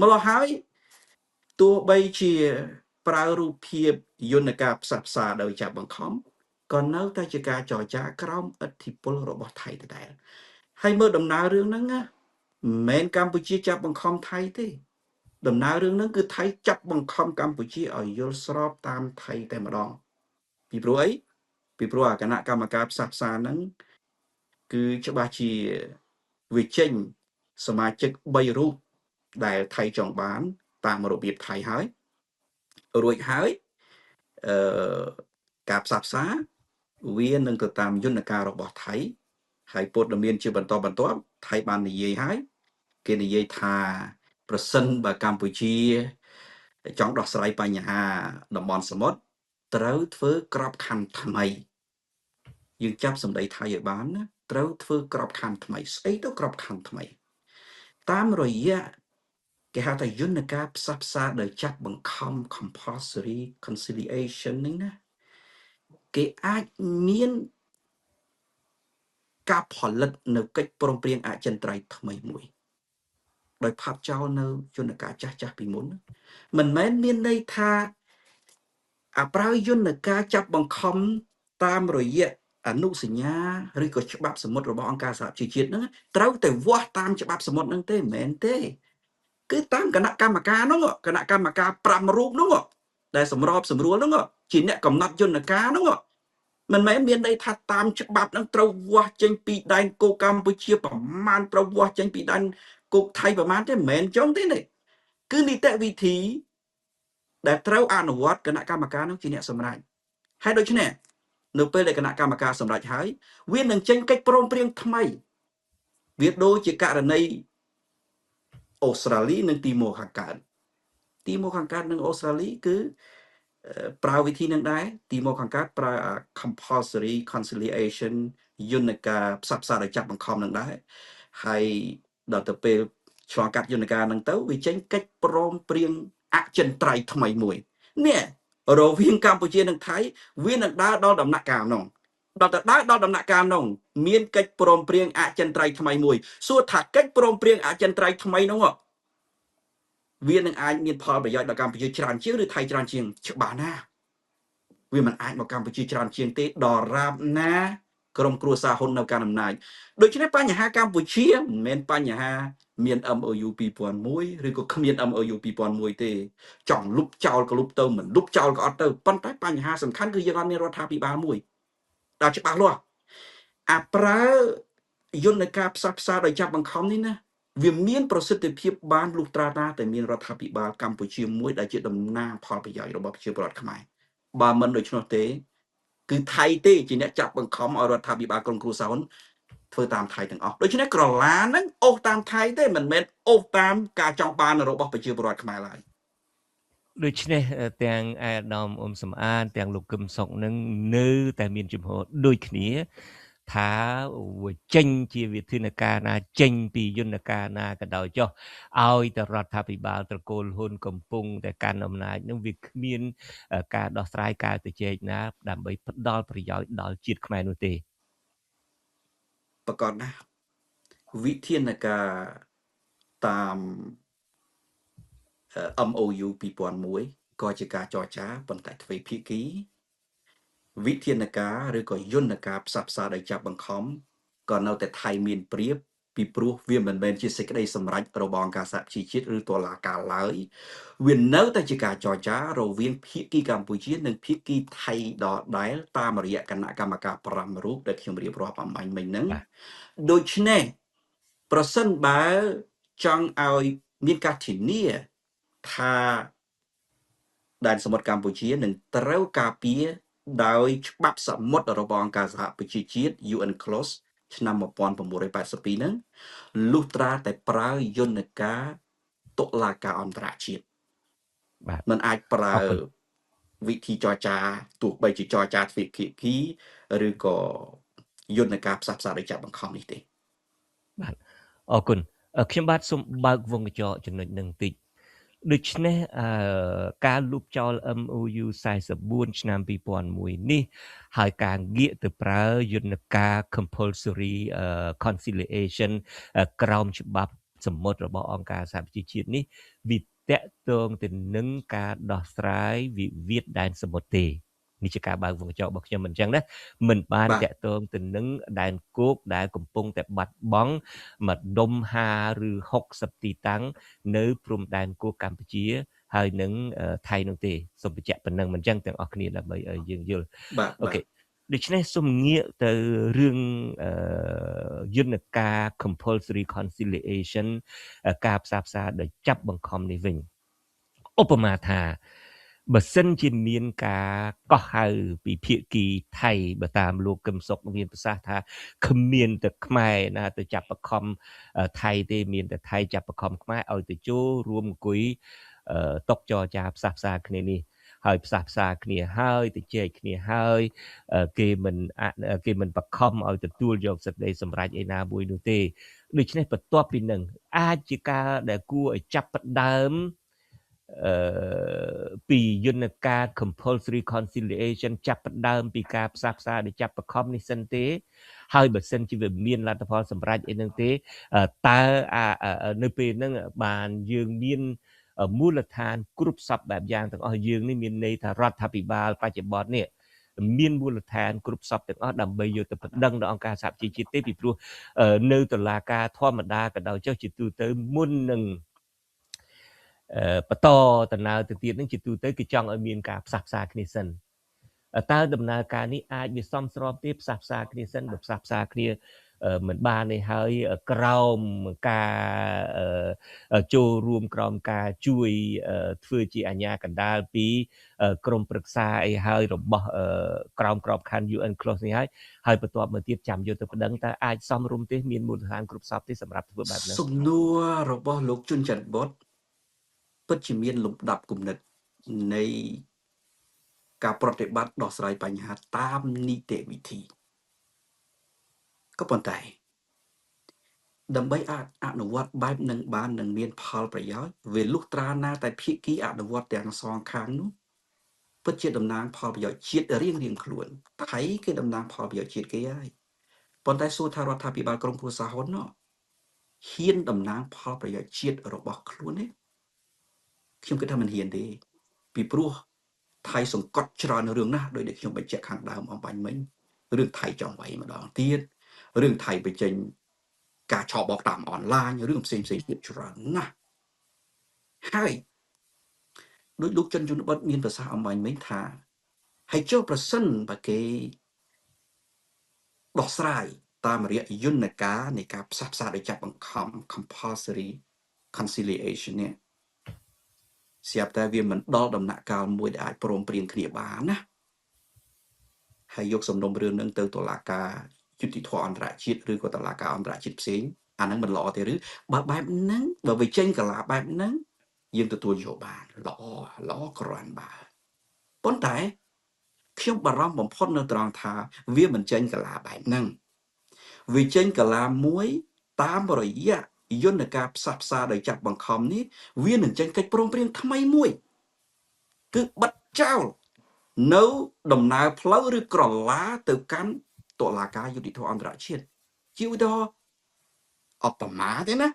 Speaker 3: ម្ល៉េះហើយទោះបីជាប្រើរូបភាពយន្តការផ្សះផ្សាដោយចាប់បង្ខំក៏នៅតែជាការចរចាក្រោមឥទ្ធិពលរបស់ថៃដដែលហើយមើលដំណើររឿងហ្នឹងណាមិនមែនកម្ពុជាចាប់បង្ខំថៃទេដំណើររឿងហ្នឹងគឺថៃចាប់បង្ខំកម្ពុជាឲ្យយល់ស្របតាមថៃតែម្ដងពីព្រោះអីពីព្រោះអាគណៈកម្មការផ្សះផ្សាហ្នឹងគឺច្បាស់ជាវាចេញសមាជិក3រូបដែលថៃចង់បានតាមរបៀបថៃហើយរួចហើយអឺការផ្សះផ្សាវានឹងទៅតាមយន្តការរបស់ថៃហើយព័ត៌មានជាបន្តបន្ទាប់ថៃបាននិយាយហើយគេនិយាយថាប្រសិនបើកម្ពុជាចង់ដោះស្រាយបញ្ហាតំបន់សមុទ្រត្រូវធ្វើក្របខ័ណ្ឌថ្មីយើងចាប់សម្ដីថៃឲ្យបានណាត្រូវធ្វើក្របខ័ណ្ឌថ្មីស្អីទៅក្របខ័ណ្ឌថ្មីតាមរយៈគេហៅថាយន្តការផ្សះផ្សាដោយចាប់បង្ខំ compulsory conciliation ហ្នឹងណាគេអាចមានការផលិតនៅកិច្ចព្រមព្រៀងអចិន្ត្រៃយ៍ថ្មីមួយដោយផាត់ចោលនៅយន្តការចាស់ៗពីមុនមិនមែនមានន័យថាអាប្រើយន្តការចាប់បង្ខំតាមរយៈអនុសញ្ញាឬក៏ច្បាប់សមុទ្ររបស់អង្គការសហប្រជាជាតិហ្នឹងត្រូវតែវាស់តាមច្បាប់សមុទ្រហ្នឹងទេមិនមែនទេ គឺតាមគណៈកម្មការនោះ គណៈកម្មការ5រូបនោះ ដែលសម្របសម្រួលនោះ ជាអ្នកកំណត់យន្តការនោះ។ មិនមែនមានន័យថាតាមច្បាប់នឹងត្រូវវាស់ចេញពីដែនគោកកម្ពុជាប្រមាណ ត្រូវវាស់ចេញពីដែនគោកថៃប្រមាណទេ មិនមែនចុងទេ នេះគឺនីតិវិធីដែលត្រូវអនុវត្ត គណៈកម្មការនោះជាអ្នកសម្រេច។ ហើយដូច្នេះ នៅពេលដែលគណៈកម្មការសម្រេចហើយ វានឹងចេញកិច្ចព្រមព្រៀងថ្មី វាដូចជាករណីអូស្ត្រាលីនិងទីម៉ូខាងកើត។ ទីម៉ូខាងកើតនិងអូស្ត្រាលីគឺប្រើវិធីនឹងដែរ ទីមកខាងកើតប្រើ compulsory conciliation យន្តការផ្សះផ្សាដោយចាប់បង្ខំនឹងដែរ ហើយដល់ទៅពេលឆ្លងកាត់យន្តការហ្នឹងទៅ វាចេញកិច្ចព្រមព្រៀងអចិន្ត្រៃយ៍ថ្មីមួយនេះ រវាងកម្ពុជានិងថៃ វានឹងដើរដល់ដំណាក់កាលនោះ ដល់ទៅដើរដល់ដំណាក់កាលនោះ មានកិច្ចព្រមព្រៀងអចិន្ត្រៃយ៍ថ្មីមួយ។ សួរថាកិច្ចព្រមព្រៀងអចិន្ត្រៃយ៍ថ្មីនោះ វានឹងអាចមានផលប្រយោជន៍ដល់កម្ពុជាច្រើនជាង ឬថៃច្រើនជាង? ច្បាស់ណាស់ វាមិនអាចមកកម្ពុជាច្រើនជាងទេ ដល់រាបណាក្រុមគ្រួសារហ៊ុននៅកាន់អំណាច។ ដូច្នេះបញ្ហាកម្ពុជាមិនមែនបញ្ហាមាន MOU 2001 ឬក៏គ្មាន MOU 2001 ទេ ចង់លុបចោលក៏លុបទៅ មិនលុបចោលក៏អត់ទៅ ប៉ុន្តែបញ្ហាសំខាន់គឺយើងអត់មានរដ្ឋាភិបាលមួយដែលច្បាស់លាស់។ អាប្រើយន្តការផ្សះផ្សាដោយចាប់បង្ខំនេះណា វាមានប្រសិទ្ធភាពបានលុះត្រាណាតែមានរដ្ឋាភិបាលកម្ពុជាមួយដែលជាតំណាងផលប្រយោជន៍របស់ប្រជាពលរដ្ឋខ្មែរ។ បើមិនដូច្នោះទេ គឺថៃទេជាអ្នកចាប់បង្ខំឲ្យរដ្ឋាភិបាលក្រុងគ្រួសារហ៊ុនធ្វើតាមថៃទាំងអស់។ ដូច្នេះក្រឡាហ្នឹងអូសតាមថៃទេ មិនមែនអូសតាមការចង់បានរបស់ប្រជាពលរដ្ឋខ្មែរឡើយ
Speaker 1: ។ ដូច្នេះទាំងអាដាមអ៊ុំសំអាន ទាំងលោកកឹមសុខនឹងនៅតែមានជំហរដូចគ្នាថា វាចេញជាវិធានការណា ចេញពីយន្តការណាក៏ដោយចុះ ឲ្យតែរដ្ឋាភិបាលត្រកូលហ៊ុនកំពុងតែកាន់អំណាចនឹង វាគ្មានការដោះស្រាយការទៅជែកណាដើម្បីផ្ដល់ប្រយោជន៍ដល់ជាតិខ្មែរនោះទេ។
Speaker 3: ប្រកបណាស់ វិធានការតាម MOU 2001 ក៏ជាការចរចាប៉ុន្តែទ្វេភាគី វិធានការឬក៏យន្តការផ្សះផ្សាដោយចាប់បង្ខំក៏នៅតែថៃមានប្រៀប ពីព្រោះវាមិនមែនជាសេចក្តីសម្រេចរបស់អង្គការសហប្រជាជាតិឬតុលាការឡើយ វានៅតែជាការចរចារវាងភាគីកម្ពុជានិងភាគីថៃដដែល តាមរយៈគណៈកម្មការ5រូបដែលខ្ញុំរៀបរាប់អំបញ្ញមិញហ្នឹង។ ដូច្នេះប្រសិនបើចង់ឲ្យមានការធានាថាដែនសមុទ្រកម្ពុជានឹងត្រូវការពារដោយច្បាប់សមុទ្ររបស់អង្គការសហប្រជាជាតិ UN Clause ឆ្នាំ1982ហ្នឹង លុះត្រាតែប្រើយន្តការតុលាការអន្តរជាតិ
Speaker 1: បាទ
Speaker 3: មិនអាចប្រើវិធីចរចា ទោះបីជាចរចាទ្វេភាគីឬក៏យន្តការផ្សះផ្សាដោយចាប់បង្ខំនេះទេ។
Speaker 1: បាទ អរគុណ។ ខ្ញុំបាទសូមបើកវងកញ្ចក់ចំណុចនឹងតិច។ ដូច្នេះការលុបចោល MOU 44ឆ្នាំ2001នេះ ហើយការងាកទៅប្រើយន្តការ compulsory conciliation ក្រោមច្បាប់សមុទ្ររបស់អង្គការសហប្រជាជាតិនេះ វាតកតងទៅនឹងការដោះស្រាយវិវាទដែនសមុទ្រទេ? នេះជាការបើកវងកញ្ចក់របស់ខ្ញុំ មិនអញ្ចឹងណា មិនបានតកតងទៅនឹងដែនគោកដែលកំពុងតែបាត់បង់ម្ដុំ50ឬ60ទីតាំងនៅព្រំដែនគោកកម្ពុជាហើយនឹងថៃនោះទេ។ សូមបញ្ជាក់ប៉ុណ្ណឹង មិនអញ្ចឹងទាំងអស់គ្នា ដើម្បីឲ្យយើងយល់
Speaker 3: ។
Speaker 1: អូខេ ដូច្នេះសូមងាកទៅរឿងយន្តការ compulsory conciliation ការផ្សះផ្សាដោយចាប់បង្ខំនេះវិញ។ ឧបមាថាបើសិនជាមានការកោះហៅពីភាគីថៃ បើតាមលោកកឹមសុខមានប្រសាសន៍ថាគ្មានតែខ្មែរណាទៅចាប់បខំថៃទេ មានតែថៃចាប់បខំខ្មែរឲ្យទៅចូលរួមអង្គុយតុកចរចាផ្សះផ្សាគ្នានេះ ហើយផ្សះផ្សាគ្នាហើយទៅជែកគ្នាហើយ គេមិនបខំឲ្យទទួលយកសេចក្តីសម្រេចឯណាមួយនោះទេ។ ដូច្នេះបន្ទាប់ពីនឹង អាចជាការដែលគួរឲ្យចាប់ផ្ដើមអឺពីយន្តការ compulsory conciliation ចាប់ផ្ដើមពីការផ្សះផ្សាដែលចាប់បខំនេះសិនទេ? ហើយបើសិនជាវាមានលទ្ធផលសម្រេចអីនឹងទេ តើនៅពេលហ្នឹងបានយើងមានមូលដ្ឋានគ្រប់សពបែបយ៉ាងទាំងអស់ យើងនេះមានន័យថារដ្ឋាភិបាលបច្ចុប្បន្ននេះមានមូលដ្ឋានគ្រប់សពទាំងអស់ដើម្បីយកទៅប្តឹងដល់អង្គការសហប្រជាជាតិទេ? ពីព្រោះនៅតុលាការធម្មតាក៏ដោយចុះ ជាទូទៅមុននឹង បន្តដំណើរទៅទៀតនឹងជាទូទៅ គេចង់ឲ្យមានការផ្សះផ្សាគ្នាសិន។ តើដំណើរការនេះអាចវាសមស្របទេ ផ្សះផ្សាគ្នាសិន បើផ្សះផ្សាគ្នាមិនបាននេះហើយ ក្រោមការចូលរួម ក្រោមការជួយធ្វើជាអាជ្ញាកណ្ដាលពីក្រមប្រឹក្សាអីហើយរបស់ក្រោមក្របខ័ណ្ឌ UN Close នេះហើយ ហើយបន្ទាប់មកទៀតចាំយកទៅប្តឹង តើអាចសមរម្យទេ មានមូលដ្ឋានគ្រប់សពទេសម្រាប់ធ្វើបែបហ្នឹង?
Speaker 3: សំណួររបស់លោកជុនច័ន្ទបុតពិតជាមានលំដាប់គំនិតនៃការប្រតិបត្តិដោះស្រាយបញ្ហាតាមនីតិវិធី ក៏ប៉ុន្តែដើម្បីអាចអនុវត្តបែបនឹងបាននឹងមានផលប្រយោជន៍ វាលុះត្រាណាតែភាគីអនុវត្តទាំងសងខាងនោះពិតជាតំណាងផលប្រយោជន៍ជាតិរៀងរៀងខ្លួន។ ថៃគេតំណាងផលប្រយោជន៍ជាតិគេហើយ ប៉ុន្តែសួរថារដ្ឋាភិបាលក្រុមគ្រួសារហ៊ុននោះហ៊ានតំណាងផលប្រយោជន៍ជាតិរបស់ខ្លួនទេ? ខ្ញុំគិតថាមិនហ៊ានទេ ពីព្រោះថៃសង្កត់ច្រើនរឿងណាស់ ដោយដែលខ្ញុំបញ្ជាក់ខាងដើមអំបញ្ញមិញ រឿងថៃចង់វាយម្ដងទៀត រឿងថៃបញ្ចេញការឆបោកតាមអនឡាញ រឿងផ្សេងផ្សេងទៀតច្រើនណាស់។ ហើយដោយលោកចិនជនបទមានប្រសាសន៍អំបញ្ញមិញថា ហើយចុះប្រសិនបើគេដោះស្រាយតាមរយៈយន្តការនៃការផ្សះផ្សាដោយចាប់បង្ខំ compulsory conciliation នេះ ស្រាប់តែវាមិនដល់ដំណាក់កាលមួយដែលអាចព្រមព្រៀងគ្នាបានណា ហើយយកសំណុំរឿងនឹងទៅតុលាការយុត្តិធម៌អន្តរជាតិ ឬក៏តុលាការអន្តរជាតិផ្សេង អាហ្នឹងមិនល្អទេឬ? បើបែបហ្នឹង បើវាចេញកាឡាបែបហ្នឹង យើងទទួលយកបានល្អល្អគ្រាន់បើ ប៉ុន្តែខ្ញុំបារម្ភបំផុតនៅត្រង់ថាវាមិនចេញកាឡាបែបហ្នឹង វាចេញកាឡាមួយតាមរយៈយន្តការផ្សះផ្សាដោយចាប់បង្ខំនេះ វានឹងចេញកិច្ចព្រមព្រៀងថ្មីមួយ គឺបិទចោលនៅដំណើរផ្លូវឬក្រឡាទៅកាន់តុលាការយុត្តិធម៌អន្តរជាតិ។ ជាឧទាហរណ៍ អបមាទេណា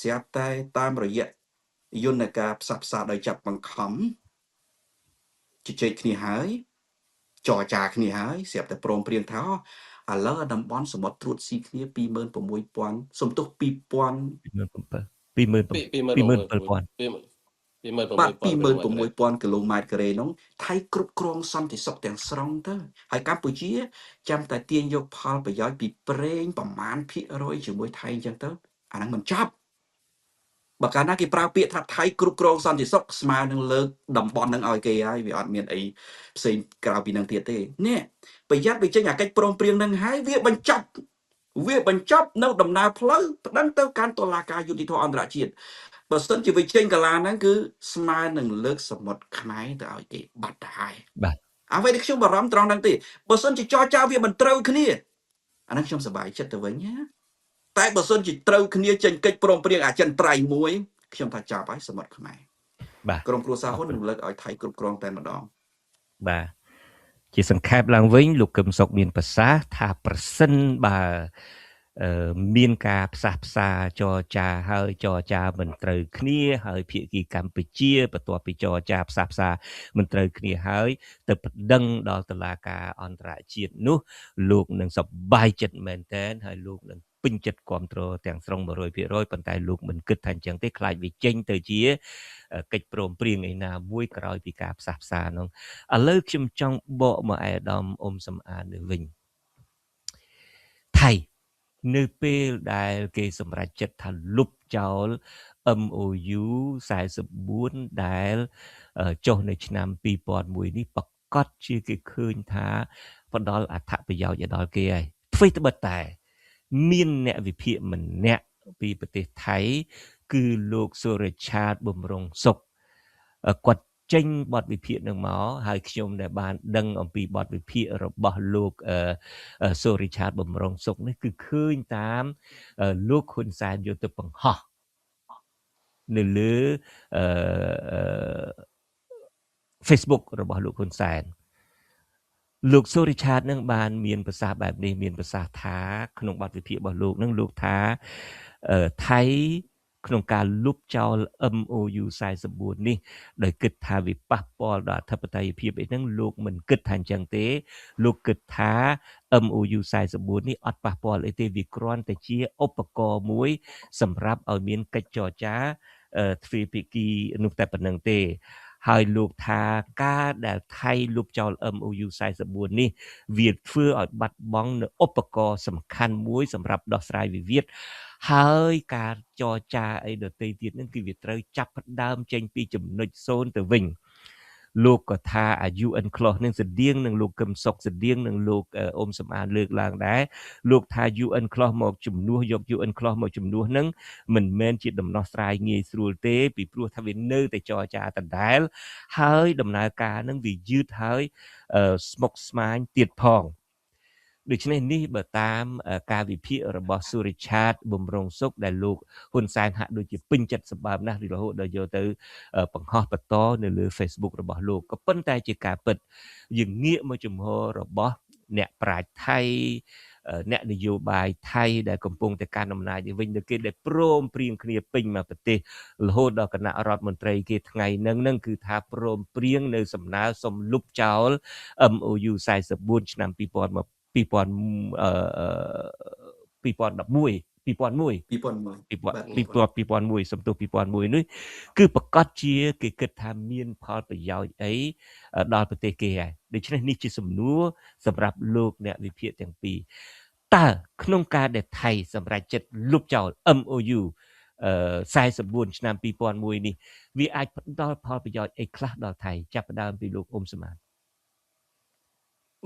Speaker 3: ស្រាប់តែតាមរយៈយន្តការផ្សះផ្សាដោយចាប់បង្ខំ ជជែកគ្នាហើយ ចរចាគ្នាហើយ ស្រាប់តែព្រមព្រៀងថា ឥឡូវតំបន់សមុទ្រត្រួតស៊ីគ្នា 26000 សំទោស 2000
Speaker 1: 27000 27000
Speaker 3: បាទ 26000 គីឡូម៉ែត្រការ៉េនោះ ថៃគ្រប់គ្រងសន្តិសុខទាំងស្រុងទៅ ហើយកម្ពុជាចាំតែទាញយកផលប្រយោជន៍ពីប្រេងប្រមាណភាគរយជាមួយថៃអញ្ចឹងទៅ អាហ្នឹងមិនចប់។ បើកាលណាគេប្រើពាក្យថាថៃគ្រប់គ្រងសន្តិសុខ ស្មើនឹងលើកតំបន់នឹងឲ្យគេហើយ វាអត់មានអីផ្សេងក្រៅពីនឹងទៀតទេ។ នេះប្រយ័ត្នវាចេញអាកិច្ចព្រមព្រៀងនឹងហើយ វាបញ្ចប់នៅដំណើរផ្លូវប្តឹងទៅកាន់តុលាការយុត្តិធម៌អន្តរជាតិ។ បើសិនជាវាចេញកាឡាហ្នឹង គឺស្មើនឹងលើកសមុទ្រខ្មែរទៅឲ្យគេបាត់ទៅហើយ។
Speaker 1: បាទ
Speaker 3: អ្វីដែលខ្ញុំបារម្ភត្រង់ហ្នឹងទេ បើសិនជាចរចាវាមិនត្រូវគ្នា អាហ្នឹងខ្ញុំសប្បាយចិត្តទៅវិញណា តែបើសិនជាត្រូវគ្នាចេញកិច្ចព្រមព្រៀងអចិន្ត្រៃយ៍មួយ ខ្ញុំថាចាប់ហើយសមុទ្រខ្មែរ
Speaker 1: បាទ
Speaker 3: ក្រុមគ្រួសារហ៊ុននឹងលើកឲ្យថៃគ្រប់គ្រងតែម្ដង។
Speaker 1: បាទ ជាសង្ខេបឡើងវិញ លោកកឹមសុខមានប្រសាសន៍ថា ប្រសិនបើមានការផ្សះផ្សាចរចាហើយ ចរចាមិនត្រូវគ្នាហើយ ភាគីកម្ពុជាបន្ទាប់ពីចរចាផ្សះផ្សាមិនត្រូវគ្នាហើយ ទៅប្តឹងដល់តុលាការអន្តរជាតិនោះ លោកនឹងសប្បាយចិត្តមែនទែន ហើយលោកនឹងពេញចិត្តគ្រប់គ្រងទាំងស្រុង 100% ប៉ុន្តែលោកមិនគិតថាអញ្ចឹងទេ ខ្លាចវាចេញទៅជាកិច្ចព្រមព្រៀងឯណាមួយក្រោយពីការផ្សះផ្សានោះ។ ឥឡូវខ្ញុំចង់បកមកឯកឧត្តមអ៊ុំសំអាននេះវិញ ថៃនៅពេលដែលគេសម្រេចចិត្តថាលុបចោល MOU 44 ដែលចុះនៅឆ្នាំ 2001 នេះ ប្រកាសជាគេឃើញថាផ្ដល់អត្ថប្រយោជន៍ឲ្យដល់គេហើយ អ្វីត្បិតតែមានអ្នកវិភាគម្នាក់ពីប្រទេសថៃ គឺលោកសុរិឆាតបំរុងសុខ គាត់ចេញបទវិភាគនឹងមក ហើយខ្ញុំដែលបានដឹងអំពីបទវិភាគរបស់លោកសុរិឆាតបំរុងសុខនេះ គឺឃើញតាមលោកហ៊ុនសែនយកទៅបង្ហោះនៅលើ Facebook របស់លោកហ៊ុនសែន។ លោកសុរិឆាតនឹងបានមានប្រសាសន៍បែបនេះ មានប្រសាសន៍ថាក្នុងបទវិភាគរបស់លោកនឹង លោកថាថៃក្នុងការលុបចោល MOU 44 នេះ ដោយគិតថាវាប៉ះពាល់ដល់អធិបតេយ្យភាពអីហ្នឹង លោកមិនគិតថាអញ្ចឹងទេ លោកគិតថា MOU 44 នេះអត់ប៉ះពាល់អីទេ វាគ្រាន់តែជាឧបករណ៍មួយសម្រាប់ឲ្យមានកិច្ចចរចា ទ្វេភាគីនោះតែប៉ុណ្្នឹងទេ។ ហើយលោកថា ការដែលថៃលុបចោល MOU 44នេះ វាធ្វើឲ្យបាត់បង់នៅឧបករណ៍សំខាន់មួយសម្រាប់ដោះស្រាយវិវាទ ហើយការចរចាអីដទៃទៀតនឹង គឺវាត្រូវចាប់ផ្ដើមចេញពីចំណុច0ទៅវិញ។ លោកក៏ថា UN Clause នឹងស្តៀងនឹងលោកកឹមសុខ ស្តៀងនឹងលោកអ៊ុំសំអានលើកឡើងដែរ។ លោកថា UN Clause មកជំនួស យក UN Clause មកជំនួសនឹងមិនមែនជាដំណោះស្រាយងាយស្រួលទេ ពីព្រោះថាវានៅតែចរចាដដែល ហើយដំណើរការនឹងវាយឺត ហើយស្មុគស្មាញទៀតផង។ ដូច្នេះ នេះបើតាមការវិភាគរបស់សុរិឆាតបំរុងសុក ដែលលោកហ៊ុនសែនហាក់ដូចជាពេញចិត្តសម្បើមណាស់ រហូតដល់យកទៅបង្ហោះបន្តនៅលើ Facebook របស់លោក ក៏ប៉ុន្តែជាការពិត យើងងាកមកជំហររបស់អ្នកប្រាជ្ញថៃ អ្នកនយោបាយថៃដែលកំពុងតែកាន់អំណាចនេះវិញ នៅគេដែលព្រមព្រៀងគ្នាពេញមកប្រទេស រហូតដល់គណៈរដ្ឋមន្ត្រីគេថ្ងៃហ្នឹងនឹងគឺថាព្រមព្រៀងនៅសំណើសុំលុបចោល MOU 44ឆ្នាំ2020 2011 2001 2001 សំទោស 2001នេះ គឺប្រកាសជាគេគិតថាមានផលប្រយោជន៍អីដល់ប្រទេសគេហើយ។ ដូច្នេះ នេះជាសំណួរសម្រាប់លោកអ្នកវិភាគទាំងពីរ តើក្នុងការដែលថៃសម្រេចចិត្តលុបចោល MOU 44ឆ្នាំ2001នេះ វាអាចផ្ដល់ផលប្រយោជន៍អីខ្លះដល់ថៃ? ចាប់ផ្ដើមពីលោកអ៊ុំសមាន។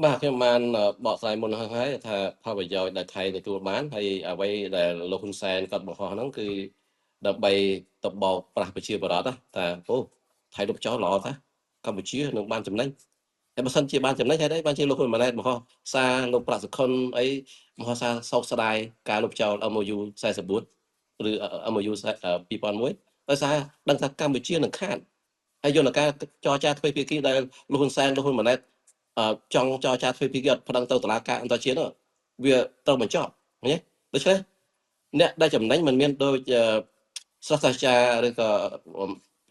Speaker 2: បាទ ខ្ញុំបានបកស្រាយមុនហ្នឹងហើយថា ផលប្រយោជន៍ដែលថៃទទួលបាន ហើយអ្វីដែលលោកហ៊ុនសែនគាត់បង្ហោះហ្នឹង គឺដើម្បីទៅបោកប្រាស់ប្រជាពលរដ្ឋថា អូ ថៃលុបចោលល្អតា កម្ពុជានឹងបានចំណេញ តែបើសិនជាបានចំណេញ ហើយបានជាលោកហ៊ុនម៉ាណែតបង្ហោះសារ លោកប្រាក់សុខុនអីបង្ហោះសារសោកស្ដាយការលុបចោល MOU 44ឬ MOU 2001 ដោយសារដឹងថាកម្ពុជានឹងខាត ហើយយន្តការចរចាទ្វេភាគីដែលលោកហ៊ុនសែន លោកហ៊ុនម៉ាណែតចង់ចរចាទ្វេភាគីអត់ប្តឹងទៅតុលាការអន្តរជាតិនោះ វាត្រូវបញ្ចប់ ឃើញទេ? ដូច្នេះ អ្នកដែលចំណេញមិនមានដូចសាស្ត្រាចារ្យឬក៏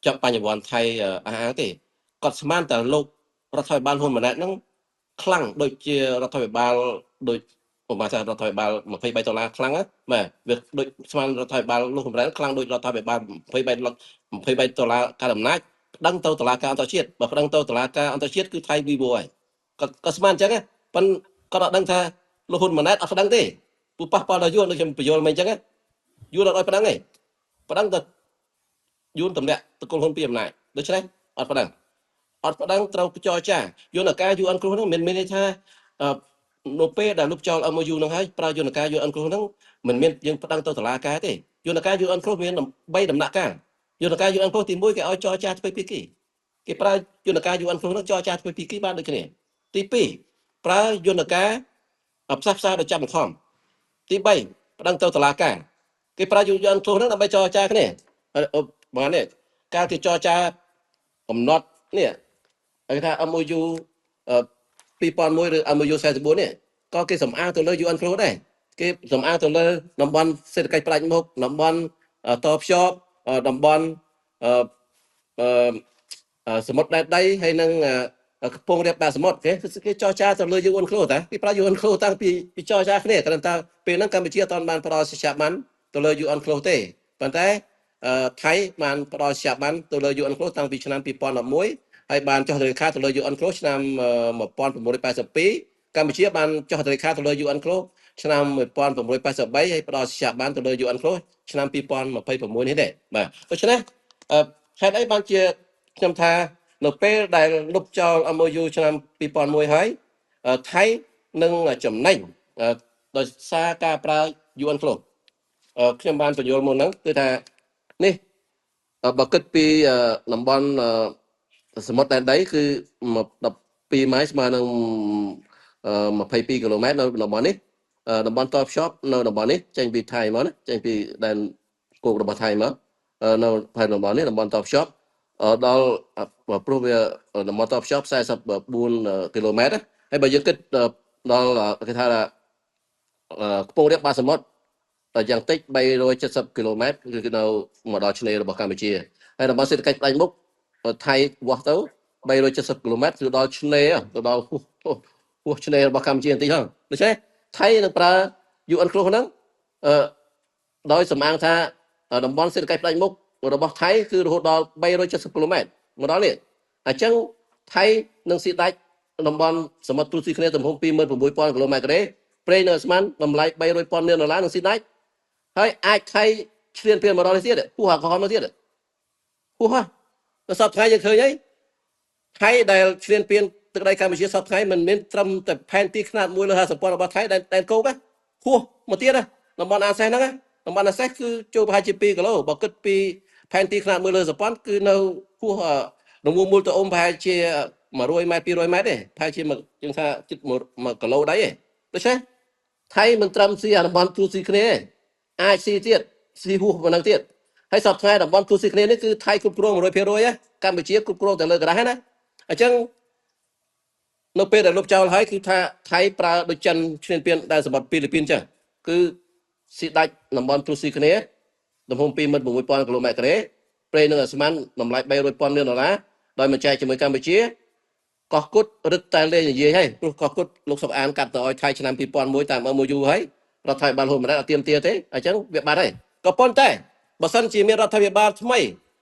Speaker 2: ចាប់បញ្ញវន្តថៃអះអាងទេ គាត់ស្មានតែលោករដ្ឋាភិបាលហ៊ុនម៉ាណែតហ្នឹងខ្លាំងដូចជារដ្ឋាភិបាល ដូចប្រហែលថារដ្ឋាភិបាល23ដុល្លារខ្លាំងណា បាទ វាដូចស្មានរដ្ឋាភិបាលលោកហ៊ុនម៉ាណែតខ្លាំងដូចរដ្ឋាភិបាល23ដុល្លារកាលអំណាចប្តឹងទៅតុលាការអន្តរជាតិ បើប្តឹងទៅតុលាការអន្តរជាតិគឺថៃវីវហើយ គាត់ស្មានអញ្ចឹង ប៉ុន្តែគាត់អត់ដឹងថាលោកហ៊ុនម៉ាណែតអត់ប្តឹងទេ ពូប៉ះពាល់ដល់យួន ដូចខ្ញុំបញ្យល់មិនអញ្ចឹង យួនអត់ឲ្យប្តឹងទេ ប្តឹងទៅយួនទម្លាក់តកុលហ៊ុនពីអំណាច ដូច្នេះអត់ប្តឹង អត់ប្តឹង ត្រូវចរចាយន្តការ UN គ្រោះហ្នឹង មិនមានន័យថានៅពេលដែលលុបចោល MOU ហ្នឹងហើយ ប្រើយន្តការ UN គ្រោះហ្នឹង មិនមានយើងប្តឹងទៅតុលាការទេ។ យន្តការ UN គ្រោះមាន3ដំណាក់កាល។ យន្តការ UN គ្រោះទី1 គេឲ្យចរចាទ្វេភាគី គេប្រើយន្តការ UN គ្រោះហ្នឹងចរចាទ្វេភាគីបានដូចគ្នា។ ទី2 ប្រើយន្តការផ្សះផ្សាដោយចាប់បង្ខំ។ ទី3 ប្តឹងទៅតុលាការ។ គេប្រើ UN គ្រោះហ្នឹងដើម្បីចរចាគ្នា បាទ នេះកាលគេចរចាកំណត់នេះ គេថា MOU 2001ឬ MOU 44នេះ ក៏គេសំអាងទៅលើ UN គ្រោះដែរ គេសំអាងទៅលើតំបន់សេដ្ឋកិច្ចផ្ដាច់មុខ តំបន់តភ្ជាប់ តំបន់អឺសមុទ្រដែនដី ហើយនឹងកំពង់រាបបាសមុទ្រ គេចរចាទៅលើ UN ឃ្លោតា គេប្រើ UN ឃ្លោតាំងពីចរចាគ្នា គ្រាន់តែពេលហ្នឹងកម្ពុជាអត់បានផ្ដល់សច្ចាប័នទៅលើ UN ឃ្លោទេ ប៉ុន្តែថៃបានផ្ដល់សច្ចាប័នទៅលើ UN ឃ្លោតាំងពីឆ្នាំ2011 ហើយបានចុះហត្ថលេខាទៅលើ UN ឃ្លោឆ្នាំ1982។ កម្ពុជាបានចុះហត្ថលេខាទៅលើ UN ឃ្លោឆ្នាំ1983 ហើយផ្ដល់សច្ចាប័នទៅលើ UN ឃ្លោឆ្នាំ2026នេះដែរ បាទ។ ដូច្នេះ ហេតុអីបានជាខ្ញុំថានៅពេលដែលលុបចោល MOU ឆ្នាំ2001ហើយ ថៃនឹងចំណេញដោយសារការប្រើ UN Clause ខ្ញុំបានបញ្យល់មុនហ្នឹង គឺថានេះបើគិតពីតំបន់សមុទ្រដែនដី គឺ12ម៉ាយស្មើនឹង22គីឡូម៉ែត្រនៅតំបន់នេះ តំបន់តភ្ជាប់នៅតំបន់នេះ ចេញពីថៃមកណា ចេញពីដែនគោករបស់ថៃមកនៅផែនតំបន់នេះ តំបន់តភ្ជាប់ដល់ ព្រោះវាតំបន់តភ្ជាប់44គីឡូម៉ែត្រ ហើយបើយើងគិតដល់គេថាខ្ពង់រាបបាសមុទ្រយ៉ាងតិច370គីឡូម៉ែត្រ គឺនៅមកដល់ឆ្នេររបស់កម្ពុជា ហើយតំបន់សេដ្ឋកិច្ចផ្ដាច់មុខថៃវាស់ទៅ370គីឡូម៉ែត្រ គឺដល់ឆ្នេរ ទៅដល់ហួសឆ្នេររបស់កម្ពុជាបន្តិចហ្នឹង។ ដូច្នេះ ថៃនឹងប្រើ UN ឃ្លោះហ្នឹង អឺដោយសម្អាងថាតំបន់សេដ្ឋកិច្ចផ្ដាច់មុខ របស់ថៃគឺរហូតដល់370គីឡូម៉ែត្រមកដល់នេះ។ អញ្ចឹងថៃនឹងស៊ីដាច់តំបន់សមុទ្រត្រួតស៊ីគ្នាទំហំ26000គីឡូម៉ែត្រការ៉េ ប្រេងនៅអាស្មានតម្លៃ300,000លានដុល្លារនឹងស៊ីដាច់ហើយ អាចថៃឈ្លានពានមកដល់នេះទៀត ហួសអាក្រហមមកទៀត ហួសហ៎ ដល់សប្តាហ៍ថ្ងៃយើងឃើញហើយ ថៃដែលឈ្លានពានទឹកដីកម្ពុជាសប្តាហ៍ថ្ងៃ មិនមានត្រឹមតែផែនទីខ្នាត1លើ50ពាន់របស់ថៃដែលដែនគោកហួសមកទៀតណា តំបន់អាសេសហ្នឹង តំបន់អាសេសគឺចូលប្រហែលជា2គីឡូ បើគិតពីផែនទីខ្នាត1លើ50ពាន់ គឺនៅហួសរង្វង់មូលទៅអ៊ំប្រហែលជា100ម៉ែត្រ200ម៉ែត្រទេ ប្រហែលជាយើងថាជិត1គីឡូដីទេ។ ដូច្នេះថៃមិនត្រឹមស៊ីអាតំបន់ទូស៊ីគ្នាទេ អាចស៊ីទៀត ស៊ីហួសប៉ុណ្ណឹងទៀតហើយ។ សប្តាហ៍តំបន់ទូស៊ីគ្នានេះគឺថៃគ្រប់គ្រង100% កម្ពុជាគ្រប់គ្រងតែលើក្រាស់ណា។ អញ្ចឹងនៅពេលដែលលុបចោលហើយ គឺថាថៃប្រើដូចចិនឈ្លានពានដែលសម្បត្តិហ្វីលីពីនអញ្ចឹង គឺស៊ីដាច់តំបន់ទូស៊ីគ្នាទំហំ26000គីឡូម៉ែត្រការ៉េ ប្រេងនឹងអាស្មានតម្លៃ300,000លានដុល្លារ ដោយមិនចែកជាមួយកម្ពុជា។ កោះគុតរឹតតែលេងនិយាយហើយ ព្រោះកោះគុតលោកសុកអានកាត់ទៅឲ្យថៃឆ្នាំ2001តាម MOU ហើយ រដ្ឋាភិបាលហ៊ុនម៉ាណែតអត់ទៀមទាទេ អញ្ចឹងវាបាត់ហើយ។ ក៏ប៉ុន្តែបើសិនជាមានរដ្ឋាភិបាលថ្មី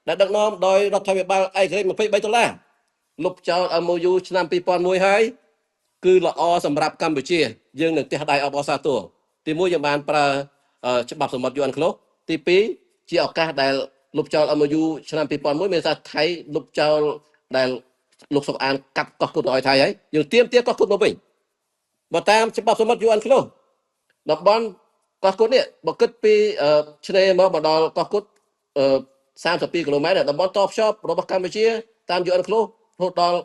Speaker 2: ដែលដឹកនាំដោយរដ្ឋាភិបាលឯករាជ្យ23ដុល្លារ លុបចោល MOU ឆ្នាំ2001ហើយ គឺល្អសម្រាប់កម្ពុជា យើងនឹងទះដៃអបអរសាទរ។ ទី1 យើងបានប្រើច្បាប់សមុទ្រ UN Close ទី2 ជាឱកាសដែលលុបចោល MOU ឆ្នាំ2001 មានថាថៃលុបចោលដែលលោកសុកអានកាត់កោះគុតឲ្យថៃហើយ យើងទៀមទាកោះគុតមកវិញ។ បើតាមច្បាប់សមុទ្រ UN Close តំបន់កោះគុតនេះ បើគិតពីឆ្នេរមកដល់កោះគុត32គីឡូម៉ែត្រ តំបន់តភ្ជាប់របស់កម្ពុជាតាម UN Close រហូតដល់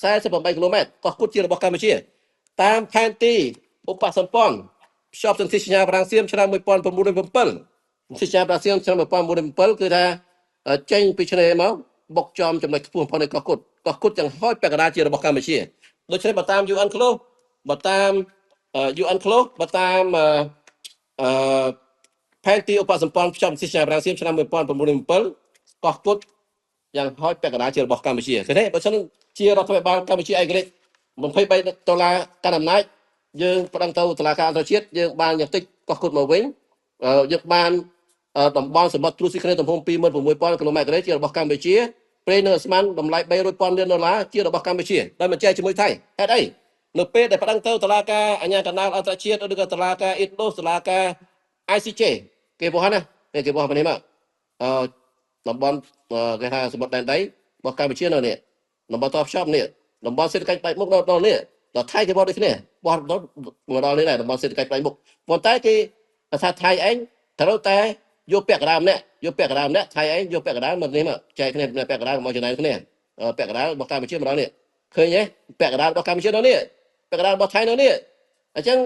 Speaker 2: 48គីឡូម៉ែត្រ កោះគុតជារបស់កម្ពុជា។ តាមផែនទីឧបសម្ព័ន្ធភ្ជាប់សន្ធិសញ្ញាប្រាំងសៀមឆ្នាំ1907 សន្ធិសញ្ញាប្រាំងសៀមឆ្នាំ1907 គឺថាចេញពីឆ្នេរមកបុកចំចំណុចខ្ពស់បំផុតនៃកោះគុត កោះគុតទាំងហោចពាក់កណ្ដាលជារបស់កម្ពុជា។ ដូច្នេះបើតាម UN Close បើតាម UN Close បើតាមអឺផែនទីឧបសម្ព័ន្ធភ្ជាប់សន្ធិសញ្ញាប្រាំងសៀមឆ្នាំ1907 កោះគុតយ៉ាងហោចពាក់កណ្ដាលជារបស់កម្ពុជា ឃើញទេ? បើសិនជារដ្ឋាភិបាលកម្ពុជាឯករាជ្យ23ដុល្លារកាន់អំណាច យើងប្តឹងទៅតុលាការអន្តរជាតិ យើងបានយ៉ាងតិចកោះគុតមកវិញ យើងបានតំបន់សមុទ្រត្រួតស៊ីគ្នាទំហំ26000គីឡូម៉ែត្រការ៉េជារបស់កម្ពុជា ប្រេងនៅអាស្មានតម្លៃ300,000លានដុល្លារជារបស់កម្ពុជា ដោយមិនចែកជាមួយថៃ។ ហេតុអីនៅពេលដែលប្តឹងទៅតុលាការអាជ្ញាកណ្ដាលអន្តរជាតិ ឬក៏តុលាការអ៊ីតលូ តុលាការ ICJ គេបោះណា គេបោះនេះមក អឺតំបន់គេថាសមុទ្រដែនដីរបស់កម្ពុជានៅនេះ តំបន់តភ្ជាប់នេះ តំបន់សេដ្ឋកិច្ចផ្នែកមុខដល់នេះ ដល់ថៃគេបោះដូចគ្នា បោះដល់មកដល់នេះដែរ តំបន់សេដ្ឋកិច្ចផ្នែកមុខ ប៉ុន្តែគេថាថៃឯងត្រូវតែយកពាក់កណ្ដាលម្នាក់ យកពាក់កណ្ដាលម្នាក់ ថៃឯងយកពាក់កណ្ដាលមកនេះមកចែកគ្នា ពាក់កណ្ដាលមកចំណែកគ្នា ពាក់កណ្ដាលរបស់កម្ពុជាមកដល់នេះ ឃើញទេ? ពាក់កណ្ដាលរបស់កម្ពុជាដល់នេះ ពាក់កណ្ដាលរបស់ថៃនៅនេះ។ អញ្ចឹង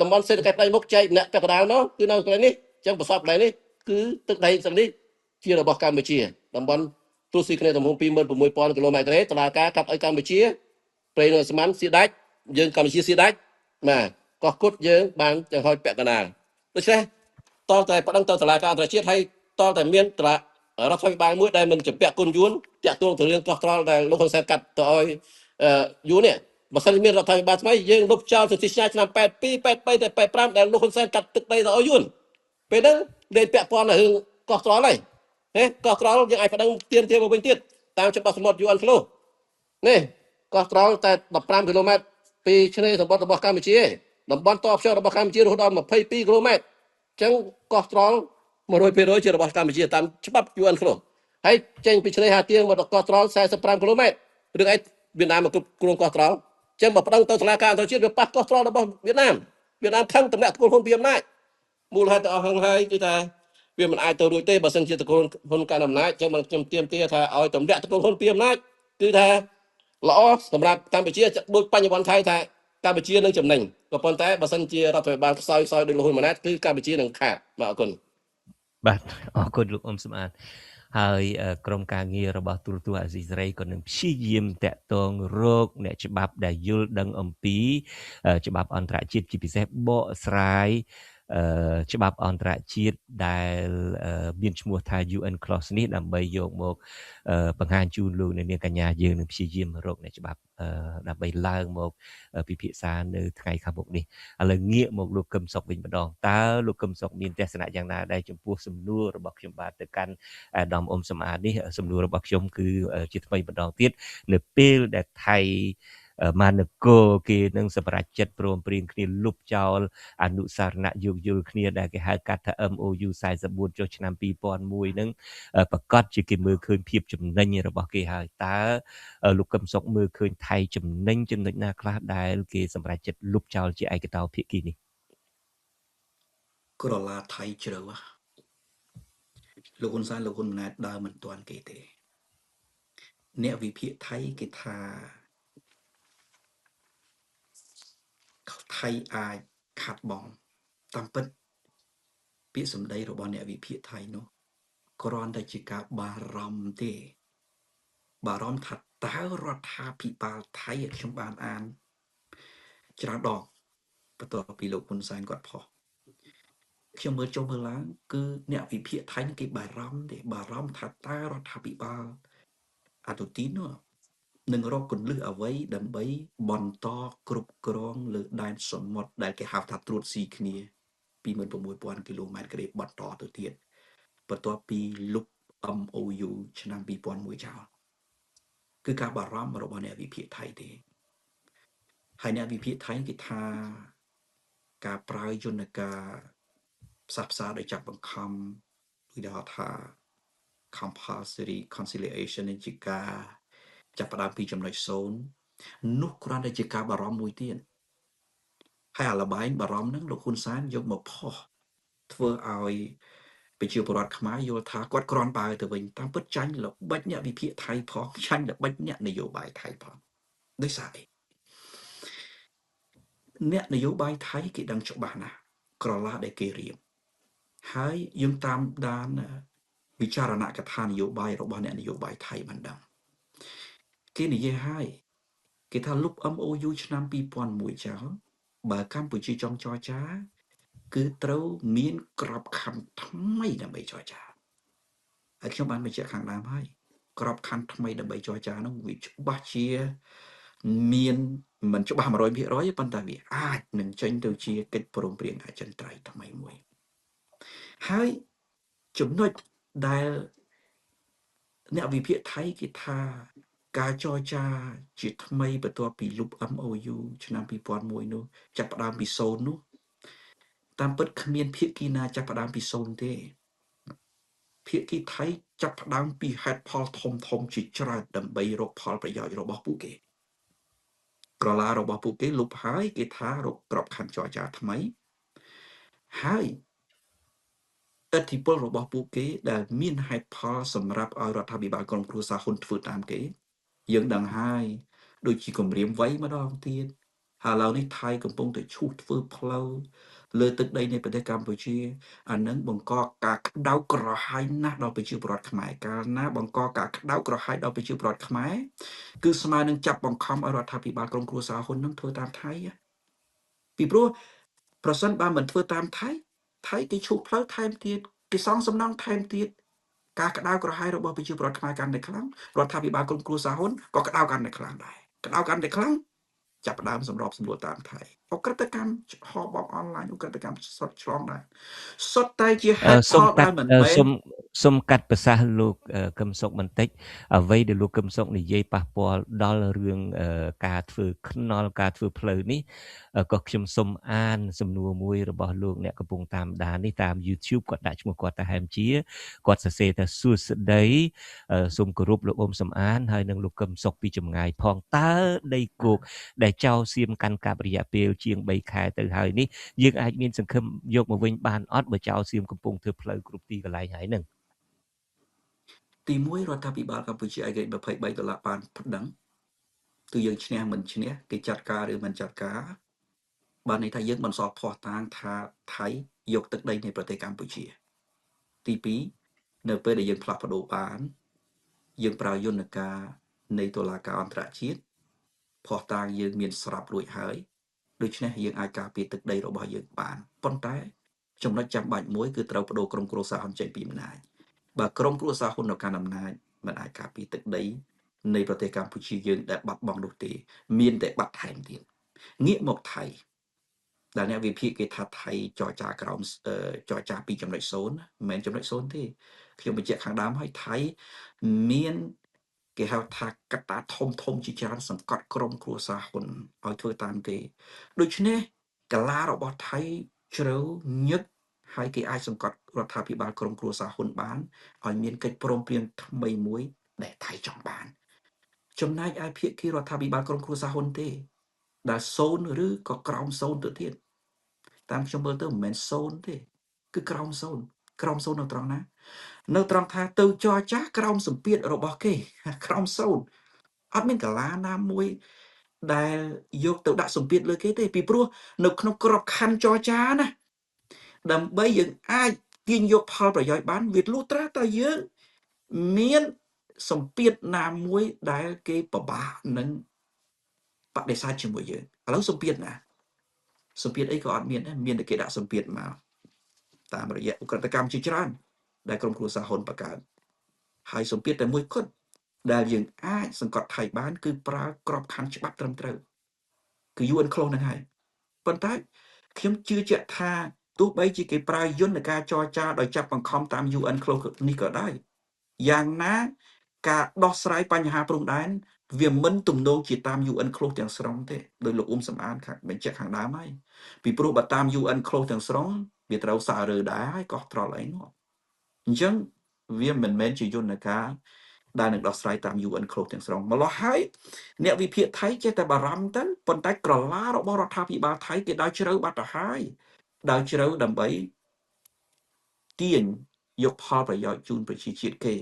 Speaker 2: តំបន់សេដ្ឋកិច្ចផ្នែកមុខចែកម្នាក់ពាក់កណ្ដាលមកគឺនៅកន្លែងនេះ។ អញ្ចឹងប្រសពកន្លែងនេះគឺទឹកដីស្នេះជារបស់កម្ពុជា តំបន់ទូស៊ីគ្នាទំហំ26000គីឡូម៉ែត្រការ៉េ តឡាការកាត់ឲ្យកម្ពុជា ប្រេងនៅស្មានស៊ីដាច់ យើងកម្ពុជាស៊ីដាច់ បាទ កោះគុតយើងបានចង្ហោចពាក់កណ្ដាល។ ដូច្នេះតលតែប្តឹងទៅតុលាការអន្តរជាតិ ហើយតលតែមានតឡារដ្ឋាភិបាលមួយដែលមិនជំពាក់គុណយួន តាក់ទងទៅរឿងកោះត្រល់ដែលលោកហ៊ុនសែនកាត់ទៅឲ្យយួននេះ បើសិនមានរដ្ឋាភិបាលថ្មី យើងលុបចោលសន្ធិសញ្ញាឆ្នាំ82 83ទៅ85 ដែលលោកហ៊ុនសែនកាត់ទឹកដីទៅឲ្យយួន ពេលហ្នឹងលេងពាក់ព័ន្ធនឹងរឿងកោះត្រល់ហើយ ហេកោះត្រល់យើងអាចប្តឹងទៀមទាមកវិញទៀតតាមច្បាប់សមុទ្រ UN Flow នេះ។ កោះត្រល់តែ15គីឡូម៉ែត្រពីឆ្នេរសម្បត្តិរបស់កម្ពុជា តំបន់តភ្ជាប់របស់កម្ពុជារហូតដល់22គីឡូម៉ែត្រ អញ្ចឹងកោះត្រល់100%ជារបស់កម្ពុជាតាមច្បាប់ UN Flow ហើយចេញពីឆ្នេរហាទៀងមកដល់កោះត្រល់45គីឡូម៉ែត្រ រឿងអីវៀតណាមមកគ្រប់គ្រងកោះត្រល់ អញ្ចឹងបើប្តឹងទៅតុលាការអន្តរជាតិ វាប៉ះកោះត្រល់របស់វៀតណាម វៀតណាមខឹង តម្លាក់ត្រកូលហ៊ុនពីអំណាច។ មូលហេតុទៅអស់ហឹងហើយគឺថាវាមិនអាចទៅរួចទេបើសិនជាត្រកូលហ៊ុនកាន់អំណាច។ អញ្ចឹងខ្ញុំទៀមទាថាឲ្យទម្លាក់ត្រកូលហ៊ុនពីអំណាច គឺថាល្អសម្រាប់កម្ពុជា ដូចបញ្ញវន្តថៃថាកម្ពុជានឹងចំណេញ ក៏ប៉ុន្តែបើសិនជារដ្ឋាភិបាលខ្សោយខ្សោយដូចលោកហ៊ុនម៉ាណែត គឺកម្ពុជានឹងខាត។ បាទ អរគុណ។
Speaker 1: បាទ អរគុណលោកអ៊ុំសំអាត។ ហើយក្រុមការងាររបស់ទូរទស្សន៍អាស៊ីសេរីក៏នឹងព្យាយាមតាក់ទងរកអ្នកច្បាប់ដែលយល់ដឹងអំពីច្បាប់អន្តរជាតិ ជាពិសេសបកស្រាយ ច្បាប់អន្តរជាតិដែលមានឈ្មោះថា UN Clause នេះ ដើម្បីយកមកបង្ហាញជូនលោកអ្នកនាងកញ្ញា។ យើងនឹងព្យាយាមរកអ្នកច្បាប់ដើម្បីឡើងមកពិភាក្សានៅថ្ងៃខាងមុខនេះ។ ឥឡូវងាកមកលោកកឹមសុខវិញម្ដង តើលោកកឹមសុខមានទស្សនៈយ៉ាងណាដែរចំពោះសំណួររបស់ខ្ញុំបាទទៅកាន់អាដាមអ៊ុំសំអាតនេះ? សំណួររបស់ខ្ញុំគឺជាថ្មីម្ដងទៀត នៅពេលដែលថៃមាននគរគេនឹងសម្រេចចិត្តព្រមព្រៀងគ្នាលុបចោលអនុសារណៈយោគយល់គ្នាដែលគេហៅកាត់ថា MOU 44 ចុះឆ្នាំ2001 ហ្នឹង ប្រកាសជាគេមើលឃើញភាពចំណេញរបស់គេហើយ តើលោកកឹមសុខមើលឃើញថៃចំណេញចំណុចណាខ្លះដែលគេសម្រេចចិត្តលុបចោលជាឯកតោភាគីនេះ?
Speaker 3: ក្រឡាថៃជ្រៅ លោកហ៊ុនសែន លោកហ៊ុនម៉ាណែតដើរមិនទាន់គេទេ។ អ្នកវិភាគថៃគេថាថៃអាចខាត់បង តាមពិតពាក្យសម្ដីរបស់អ្នកវិភាគថៃនោះគ្រាន់តែជាការបារម្ភទេ បារម្ភថាតើរដ្ឋាភិបាលថៃ ខ្ញុំបានអានច្រើនដងបន្ទាប់ពីលោកហ៊ុនសែនគាត់ផុស ខ្ញុំមើលចុះមើលឡើង គឺអ្នកវិភាគថៃគេបារម្ភទេ បារម្ភថាតើរដ្ឋាភិបាលអាទូទីននោះនឹងរកគន្លឹះអ្វីដើម្បីបន្តគ្រប់គ្រងលើដែនសមុទ្រដែលគេហៅថាត្រួតស៊ីគ្នា 26,000 គីឡូម៉ែត្រការ៉េបន្តទៅទៀត បន្ទាប់ពីលុប MOU ឆ្នាំ2001ចោល គឺការបារម្ភរបស់អ្នកវិភាគថៃទេ។ ហើយអ្នកវិភាគថៃគេថាការប្រើយន្តការផ្សះផ្សាដោយចាប់បង្ខំ ឧទាហរណ៍ថា compulsory conciliation នេះជាការចាប់ផ្ដើមពីចំណុច0នោះ គ្រាន់តែជាការបារម្ភមួយទៀតហើយ។ អាលបែងបារម្ភហ្នឹង លោកហ៊ុនសែនយកមកផុសធ្វើឲ្យប្រជាពលរដ្ឋខ្មែរយល់ថាគាត់គ្រាន់បើទៅវិញ តាមពិតចាញ់ល្បិចអ្នកវិភាគថៃផង ចាញ់ល្បិចអ្នកនយោបាយថៃផង។ ដោយសារអីអ្នកនយោបាយថៃគេដឹងច្បាស់ណាស់ក្រឡាដែលគេរៀបហើយ យើងតាមដានវិចារណកថានយោបាយរបស់អ្នកនយោបាយថៃបានដឹង គេនិយាយហើយ គេថាលុប MOU ឆ្នាំ2001ចោល បើកម្ពុជាចង់ចរចា គឺត្រូវមានក្របខ័ណ្ឌថ្មីដើម្បីចរចា។ ហើយខ្ញុំបានបញ្ជាក់ខាងដើមហើយ ក្របខ័ណ្ឌថ្មីដើម្បីចរចានោះវាច្បាស់ជាមានមិនច្បាស់100% ប៉ុន្តែវាអាចនឹងចេញទៅជាកិច្ចព្រមព្រៀងអចិន្ត្រៃយ៍ថ្មីមួយ។ ហើយចំណុចដែលអ្នកវិភាគថៃគេថាការចរចាជាថ្មីបន្ទាប់ពីលុប MOU ឆ្នាំ2001នោះ ចាប់ផ្ដើមពី0នោះ តាមពិតគ្មានភាគីណាចាប់ផ្ដើមពី0ទេ។ ភាគីថៃចាប់ផ្ដើមពីហេតុផលធំធំជាច្រើនដើម្បីរកផលប្រយោជន៍របស់ពួកគេ។ ក្រឡារបស់ពួកគេលុបហើយ គេថារកក្របខ័ណ្ឌចរចាថ្មី ហើយឥទ្ធិពលរបស់ពួកគេដែលមានហេតុផលសម្រាប់ឲ្យរដ្ឋាភិបាលក្រុមគ្រួសារហ៊ុនធ្វើតាមគេ យើងដឹងហើយ ដូចជាគម្រាមវៃម្ដងទៀតហើយ ឥឡូវនេះថៃកំពុងតែឈូសធ្វើផ្លូវលើទឹកដីនៃប្រទេសកម្ពុជា អានឹងបង្កការក្តៅក្រហាយណាស់ដល់ប្រជាពលរដ្ឋខ្មែរ។ កាលណាបង្កការក្តៅក្រហាយដល់ប្រជាពលរដ្ឋខ្មែរ គឺស្មើនឹងចាប់បង្ខំឲ្យរដ្ឋាភិបាលក្រុមគ្រួសារហ៊ុននឹងធ្វើតាមថៃ ពីព្រោះប្រសិនបើមិនធ្វើតាមថៃ ថៃគេឈូសផ្លូវថែមទៀត គេសង់សំណង់ថែមទៀត ការក្តៅក្រហាយរបស់ប្រជាពលរដ្ឋខ្មែរកាន់តែខ្លាំង រដ្ឋាភិបាលក្រុមគ្រួសារហ៊ុនក៏ក្តៅកាន់តែខ្លាំងដែរ ក្តៅកាន់តែខ្លាំង ចាប់ផ្ដើមសម្របសម្រួលតាមថៃ។ អក្រិតកម្មហបបអនឡាញ អក្រិតកម្មសុទ្ធឆ្លងដែរ សុទ្ធតែជាហេតុផលដែលមិនមែន
Speaker 1: សុំកាត់ប្រសាសន៍លោកកឹមសុខបន្តិច។ អ្វីដែលលោកកឹមសុខនិយាយប៉ះពាល់ដល់រឿងការធ្វើខ្នល់ការធ្វើផ្លូវនេះ ក៏ខ្ញុំសូមអានសំណួរមួយរបស់លោកអ្នកកំពុងតាមដាននេះតាម YouTube គាត់ដាក់ឈ្មោះគាត់តែហែមជា គាត់សរសេរថា សួស្តី សូមគោរពលោកអ៊ុំសំអានហើយនិងលោកកឹមសុខពីចម្ងាយផង តើដីគោកដែលចោលសៀមកាន់កាប់រយៈពេលជាង3ខែទៅហើយនេះ យើងអាចមានសង្ឃឹមយកមកវិញបានអត់ បើចោលសៀមកំពុងធ្វើផ្លូវគ្រប់ទីកន្លែងហើយនឹង?
Speaker 3: ទី1 រដ្ឋាភិបាលកម្ពុជាឯករាជ្យ23ដុល្លារបានប្តឹង គឺយើងឈ្នះមិនឈ្នះ គេចាត់ការឬមិនចាត់ការ បានន័យថាយើងបន្សល់ភស្តុតាងថាថៃយកទឹកដីនៃប្រទេសកម្ពុជា។ ទី2 នៅពេលដែលយើងផ្លាស់ប្ដូរបាន យើងប្រើយន្តការនៃតុលាការអន្តរជាតិ ភស្តុតាងយើងមានស្រាប់រួចហើយ ដូច្នេះយើងអាចការពារទឹកដីរបស់យើងបាន។ ប៉ុន្តែ ចំណុចចាំបាច់មួយគឺត្រូវបដូរក្រុមគ្រួសារហ៊ុនចេញពីអំណាចបើក្រុមគ្រួសារហ៊ុននៅកាន់អំណាចមិនអាចការពារទឹកដីនៃប្រទេសកម្ពុជាយើងដែលបាត់បង់នោះទេមានតែបាត់ថែមទៀតងាកមកថៃដែលអ្នកវិភាគគេថាថៃចរចាក្រោមចរចាពីចំណុច0មិនមែនចំណុច0ទេខ្ញុំបញ្ជាក់ខាងដើមហើយថៃមានគេហៅថាកត្តាធំធំជាច្រើនសង្កត់ក្រុមគ្រួសារហ៊ុនឲ្យធ្វើតាមគេដូច្នេះកាឡារបស់ថៃជ្រៅញឹកហើយគេអាចសង្កត់រដ្ឋាភិបាលក្រុមគ្រួសារហ៊ុនបានឲ្យមានកិច្ចព្រមព្រៀងថ្មីមួយដែលថៃចង់បានចំណែកឯភាគីរដ្ឋាភិបាលក្រុមគ្រួសារហ៊ុនទេដែល0ឬក៏ក្រោម0ទៅទៀតតាមខ្ញុំមើលទៅមិនមែន0ទេគឺក្រោម0ក្រោម0នៅត្រង់ណានៅត្រង់ថាទៅចរចាក្រោមសម្ពាធរបស់គេក្រោម0អត់មានកាឡាណាមួយដែលយកទៅដាក់សម្ពាធលើគេទេពីព្រោះនៅក្នុងក្របខ័ណ្ឌចរចាណាដើម្បីយើងអាចទាញយកផលប្រយោជន៍បានវាលុះត្រាតែយើងមានសម្ពាធណាមួយដែលគេពិបាកនឹងបដិសេធជាមួយយើងឥឡូវសម្ពាធណាសម្ពាធអីក៏អត់មានដែរមានតែគេដាក់សម្ពាធមកតាមរយៈឧក្រិដ្ឋកម្មជាច្រើនដែលក្រុមគ្រួសារហ៊ុនបង្កើតហើយសម្ពាធតែមួយគត់ដែលយើងអាចសង្កត់ថៃបានគឺប្រើក្របខ័ណ្ឌច្បាប់ត្រឹមត្រូវគឺ UN Close ហ្នឹងហើយប៉ុន្តែខ្ញុំជឿជាក់ថាទោះបីជាគេប្រើយន្តការចរចាដោយចាប់បង្ខំតាម UN Close នេះក៏ដោយយ៉ាងណាការដោះស្រាយបញ្ហាព្រំដែនវាមិនទំនងជាតាម UN Close ទាំងស្រុងទេដោយលោកអ៊ុំសំអានបញ្ជាក់ខាងដើមហើយពីព្រោះបើតាម UN Close ទាំងស្រុងវាត្រូវសាររើដែរហើយកោះត្រល់អីនោះអញ្ចឹងវាមិនមែនជាយន្តការដែលនឹងដោះស្រាយតាម UN Close ទាំងស្រុងម្ល៉េះហើយអ្នកវិភាគថៃចេះតែបារម្ភទៅប៉ុន្តែក្រឡារបស់រដ្ឋាភិបាលថៃគេដើរជ្រៅបាត់ទៅហើយដើរជ្រៅដើម្បីទាញយកផលប្រយោជន៍ជូនប្រជាជាតិគេ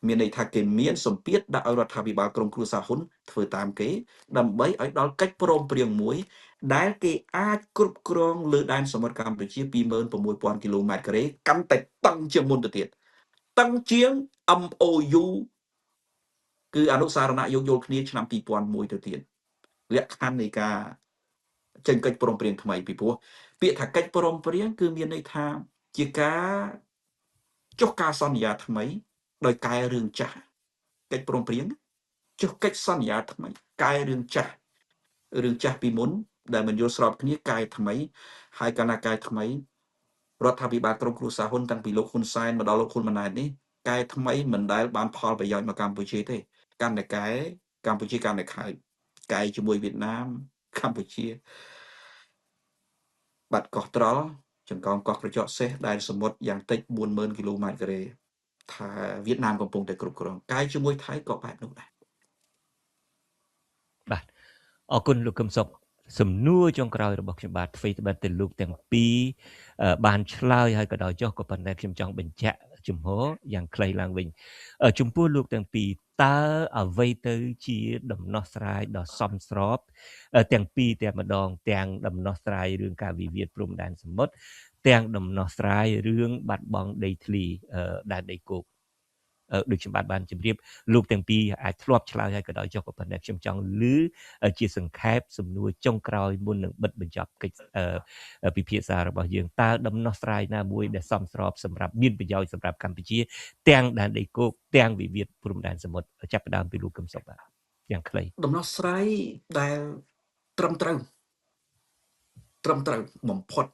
Speaker 3: មានន័យថាគេមានសម្ពាធដាក់ឲ្យរដ្ឋាភិបាលក្រុមគ្រួសារហ៊ុនធ្វើតាមគេដើម្បីឲ្យដល់កិច្ចព្រមព្រៀងមួយដែលគេអាចគ្រប់គ្រងលើដែនសមុទ្រកម្ពុជា 26,000 គីឡូម៉ែត្រការ៉េកាន់តែតឹងជាងមុនទៅទៀតតឹងជាង MOU គឺអនុសារណៈយោគយល់គ្នាឆ្នាំ2001ទៅទៀតលក្ខខណ្ឌនៃការចេញកិច្ចព្រមព្រៀងថ្មីពីព្រោះពាក្យថាកិច្ចព្រមព្រៀងគឺមានន័យថាជាការចុះការសន្យាថ្មីដោយកែរឿងចាស់កិច្ចព្រមព្រៀងចុះកិច្ចសន្យាថ្មីកែរឿងចាស់រឿងចាស់ពីមុនដែលមិនយល់ស្របគ្នាកែថ្មីហើយកាលណាកែថ្មីរដ្ឋាភិបាលក្រុមគ្រួសារហ៊ុនតាំងពីលោកហ៊ុនសែនមកដល់លោកហ៊ុនម៉ាណែតនេះកែថ្មីមិនដែលបានផលប្រយោជន៍មកកម្ពុជាទេកាន់តែកែកម្ពុជាកាន់តែខើចកែជាមួយវៀតណាមកម្ពុជាបាត់កោះត្រល់ចង្កោមកោះក្រចកសេះដែលសមុទ្រយ៉ាងតិច 40,000 គីឡូម៉ែត្រការ៉េថាវៀតណាមកំពុងតែគ្រប់គ្រងកាយជាមួយថៃក៏បែបនោះដែរ
Speaker 1: បាទអរគុណលោកកឹមសុខសំណួរចុងក្រោយរបស់ខ្ញុំបាទអ្វីត្បិតតែលោកទាំងពីរបានឆ្លើយហើយក៏ដោយចុះក៏ប៉ុន្តែខ្ញុំចង់បញ្ជាក់ជំហរយ៉ាងខ្លីឡើងវិញចំពោះលោកទាំងពីរតើអ្វីទៅជាដំណោះស្រាយដ៏សមស្របទាំងពីរតែម្ដងទាំងដំណោះស្រាយរឿងការវិវាទព្រំដែនសមុទ្រទាំងដំណោះស្រាយរឿងបាត់បង់ដីធ្លីដែនដីគោកដូចខ្ញុំបាទបានជម្រាបលោកទាំងពីរអាចធ្លាប់ឆ្លើយហើយក៏ដោយចុះក៏ប៉ុន្តែខ្ញុំចង់ឮជាសង្ខេបសំណួរចុងក្រោយមុននឹងបិទបញ្ចប់កិច្ចពិភាក្សារបស់យើងតើដំណោះស្រាយណាមួយដែលសមស្របសម្រាប់មានប្រយោជន៍សម្រាប់កម្ពុជាទាំងដែនដីគោកទាំងវិវាទព្រំដែនសមុទ្រចាប់ផ្ដើមពីលោកកឹមសុខបាទយ៉ាងខ្លី
Speaker 3: ដំណោះស្រាយដែលត្រឹមត្រូវបំផុត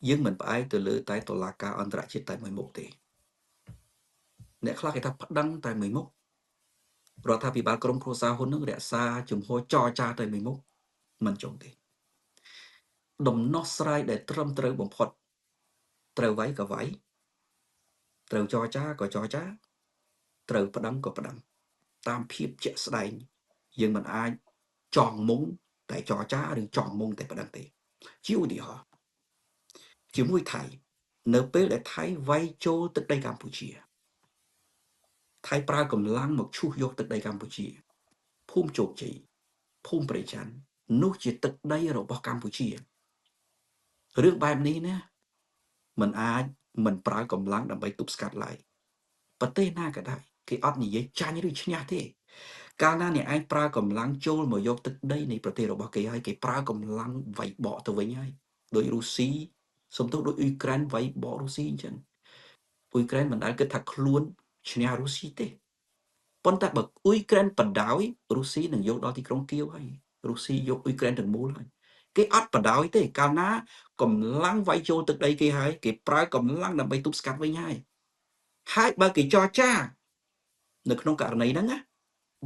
Speaker 3: យើងមិនផ្អែកទៅលើតែតុលាការអន្តរជាតិតែមួយមុខទេអ្នកខ្លះគេថាប្តឹងតែមួយមុខរដ្ឋាភិបាលក្រុមគ្រួសារហ៊ុននឹងរក្សាជំហរចរចាតែមួយមុខមិនចង់ទេដំណោះស្រាយដែលត្រឹមត្រូវបំផុតត្រូវវាយក៏វាយត្រូវចរចាក៏ចរចាត្រូវប្តឹងក៏ប្តឹងតាមភាពជាក់ស្ដែងយើងមិនអាចចងមុងតែចរចាឬចងមុងតែប្តឹងទេជាឧទាហរណ៍ជាមួយថៃនៅពេលដែលថៃវាយចូលទឹកដីកម្ពុជាថៃប្រើកម្លាំងមកឈូសយកទឹកដីកម្ពុជាភូមិជោគជ័យភូមិព្រៃច័ន្ទនោះជាទឹកដីរបស់កម្ពុជារឿងបែបនេះណាមិនអាចមិនប្រើកម្លាំងដើម្បីទប់ស្កាត់ឡើយប្រទេសណាក៏ដោយគេអត់និយាយចាញ់ឬឈ្នះទេកាលណាអ្នកឯងប្រើកម្លាំងចូលមកយកទឹកដីនៃប្រទេសរបស់គេហើយគេប្រើកម្លាំងវាយបកទៅវិញហើយដោយរុស្ស៊ី សំទោសដូចអ៊ុយក្រែនវាយបករុស្ស៊ីអញ្ចឹងអ៊ុយក្រែនមិនដែលគិតថាខ្លួនឈ្នះរុស្ស៊ីទេប៉ុន្តែបើអ៊ុយក្រែនបដ ாய் រុស្ស៊ីនឹងយកដល់ទីក្រុងគៀវហើយរុស្ស៊ីយកអ៊ុយក្រែនទាំងមូលហើយគេអត់បដ ாய் ទេកាលណាកម្លាំងវាយចូលទឹកដីគេហើយគេប្រើកម្លាំងដើម្បីទប់ស្កាត់វិញហើយហើយបើគេចរចានៅក្នុងករណីហ្នឹងណា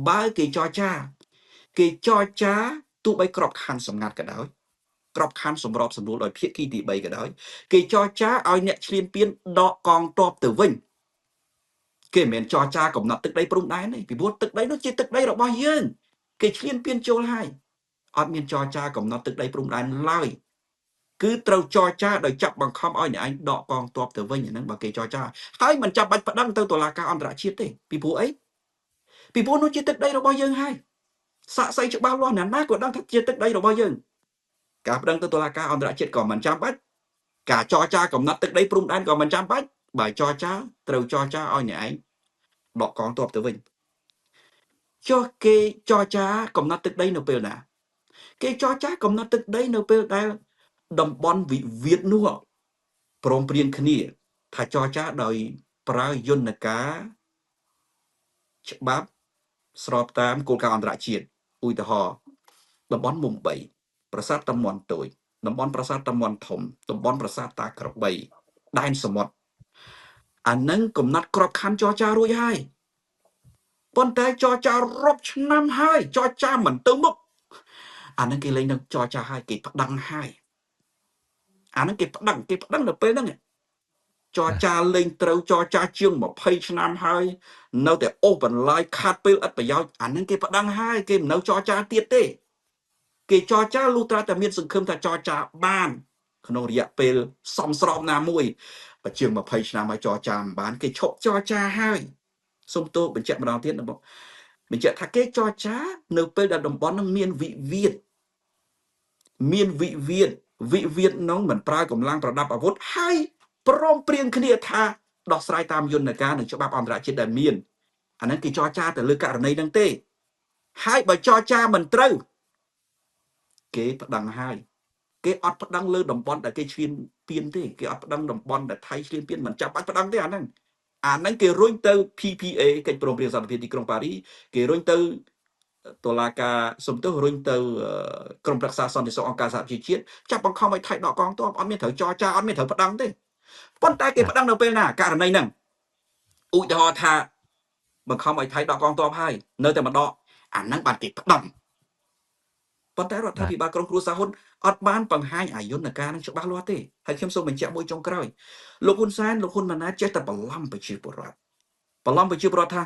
Speaker 3: បើគេចរចាគេចរចាទោះបីក្របខ័ណ្ឌសម្ងាត់ក៏ដោយក្របខ័ណ្ឌសម្របសម្រួលដោយភាគីទី3ក៏ដោយគេចរចាឲ្យអ្នកឈ្លានពានដកកងទ័ពទៅវិញគេមិនមែនចរចាកំណត់ទឹកដីព្រំដែនទេពីព្រោះទឹកដីនោះជាទឹកដីរបស់យើងគេឈ្លានពានចូលហើយអត់មានចរចាកំណត់ទឹកដីព្រំដែនឡើយគឺត្រូវចរចាដោយចាប់បង្ខំឲ្យអ្នកឯងដកកងទ័ពទៅវិញអាហ្នឹងបើគេចរចាហើយមិនចាំបាច់ប្តឹងទៅតុលាការអន្តរជាតិទេពីព្រោះអីពីព្រោះនោះជាទឹកដីរបស់យើងហើយសាក់សីច្បាស់លាស់ណាស់ណាក៏ដឹងថាជាទឹកដីរបស់យើងការប្តឹងទៅតុលាការអន្តរជាតិក៏មិនចាំបាច់ការចរចាកំណត់ទឹកដីព្រំដែនក៏មិនចាំបាច់បើចរចាត្រូវចរចាឲ្យអ្នកឯងដកកងទ័ពទៅវិញចុះគេចរចាកំណត់ទឹកដីនៅពេលណាគេចរចាកំណត់ទឹកដីនៅពេលដែលតំបន់វិវាទនោះព្រមព្រៀងគ្នាថាចរចាដោយប្រើយន្តការច្បាប់ស្របតាមគោលការណ៍អន្តរជាតិឧទាហរណ៍តំបន់មុំ3ប្រាសាទតំបន់តូចតំបន់ប្រាសាទតំបន់ធំតំបន់ប្រាសាទតាក្របីដែនសមុទ្រអានឹងកំណត់ក្របខ័ណ្ឌចរចារួចហើយប៉ុន្តែចរចារាប់ឆ្នាំហើយចរចាមិនទៅមុខអានឹងគេលែងនឹងចរចាហើយគេប្តឹងហើយអានឹងគេប្តឹងនៅពេលហ្នឹងចរចាលែងត្រូវចរចាជាង20ឆ្នាំហើយនៅតែអូសបន្លាយខាត់ពេលឥតប្រយោជន៍អានឹងគេប្តឹងហើយគេមិននៅចរចាទៀតទេគេចរចាលុះត្រាតែមានសង្ឃឹមថាចរចាបានក្នុងរយៈពេលសមស្របណាមួយបើជាង20ឆ្នាំហើយចរចាមិនបានគេឈប់ចរចាហើយសូមទោសបញ្ជាក់ម្ដងទៀតណាបងបញ្ជាក់ថាគេចរចានៅពេលដែលតំបន់នឹងមានវិវាទវិវាទនោះមិនប្រើកម្លាំងប្រដាប់អាវុធហើយព្រមព្រៀងគ្នាថាដោះស្រាយតាមយន្តការនិងច្បាប់អន្តរជាតិដែលមានអាហ្នឹងគេចរចាទៅលើករណីហ្នឹងទេហើយបើចរចាមិនត្រូវគេប្តឹងហើយគេអត់ប្តឹងលើតំបន់ដែលគេឈ្លានពានទេគេអត់ប្តឹងតំបន់ដែលថៃឈ្លានពានមិនចាំបាច់ប្តឹងទេអាហ្នឹងគេរុញទៅ PPA កិច្ចព្រមព្រៀងសន្តិភាពទីក្រុងប៉ារីគេរុញទៅតុលាការសំទោសរុញទៅក្រុមប្រឹក្សាសន្តិសុខអង្គការសហប្រជាជាតិចាប់បង្ខំឲ្យថៃដកកងទ័ពអត់មានត្រូវចរចាអត់មានត្រូវប្តឹងទេប៉ុន្តែគេប្តឹងនៅពេលណាករណីហ្នឹងឧទាហរណ៍ថាបង្ខំឲ្យថៃដកកងទ័ពហើយនៅតែមិនដកអាហ្នឹងបានគេប្តឹងប៉ុន្តែរដ្ឋាភិបាលក្រុមគ្រួសារហ៊ុនអត់បានបង្ហាញអាយន្តការនឹងច្បាស់លាស់ទេហើយខ្ញុំសូមបញ្ជាក់មួយចុងក្រោយលោកហ៊ុនសែនលោកហ៊ុនម៉ាណែតចេះតែបន្លំប្រជាពលរដ្ឋបន្លំប្រជាពលរដ្ឋថា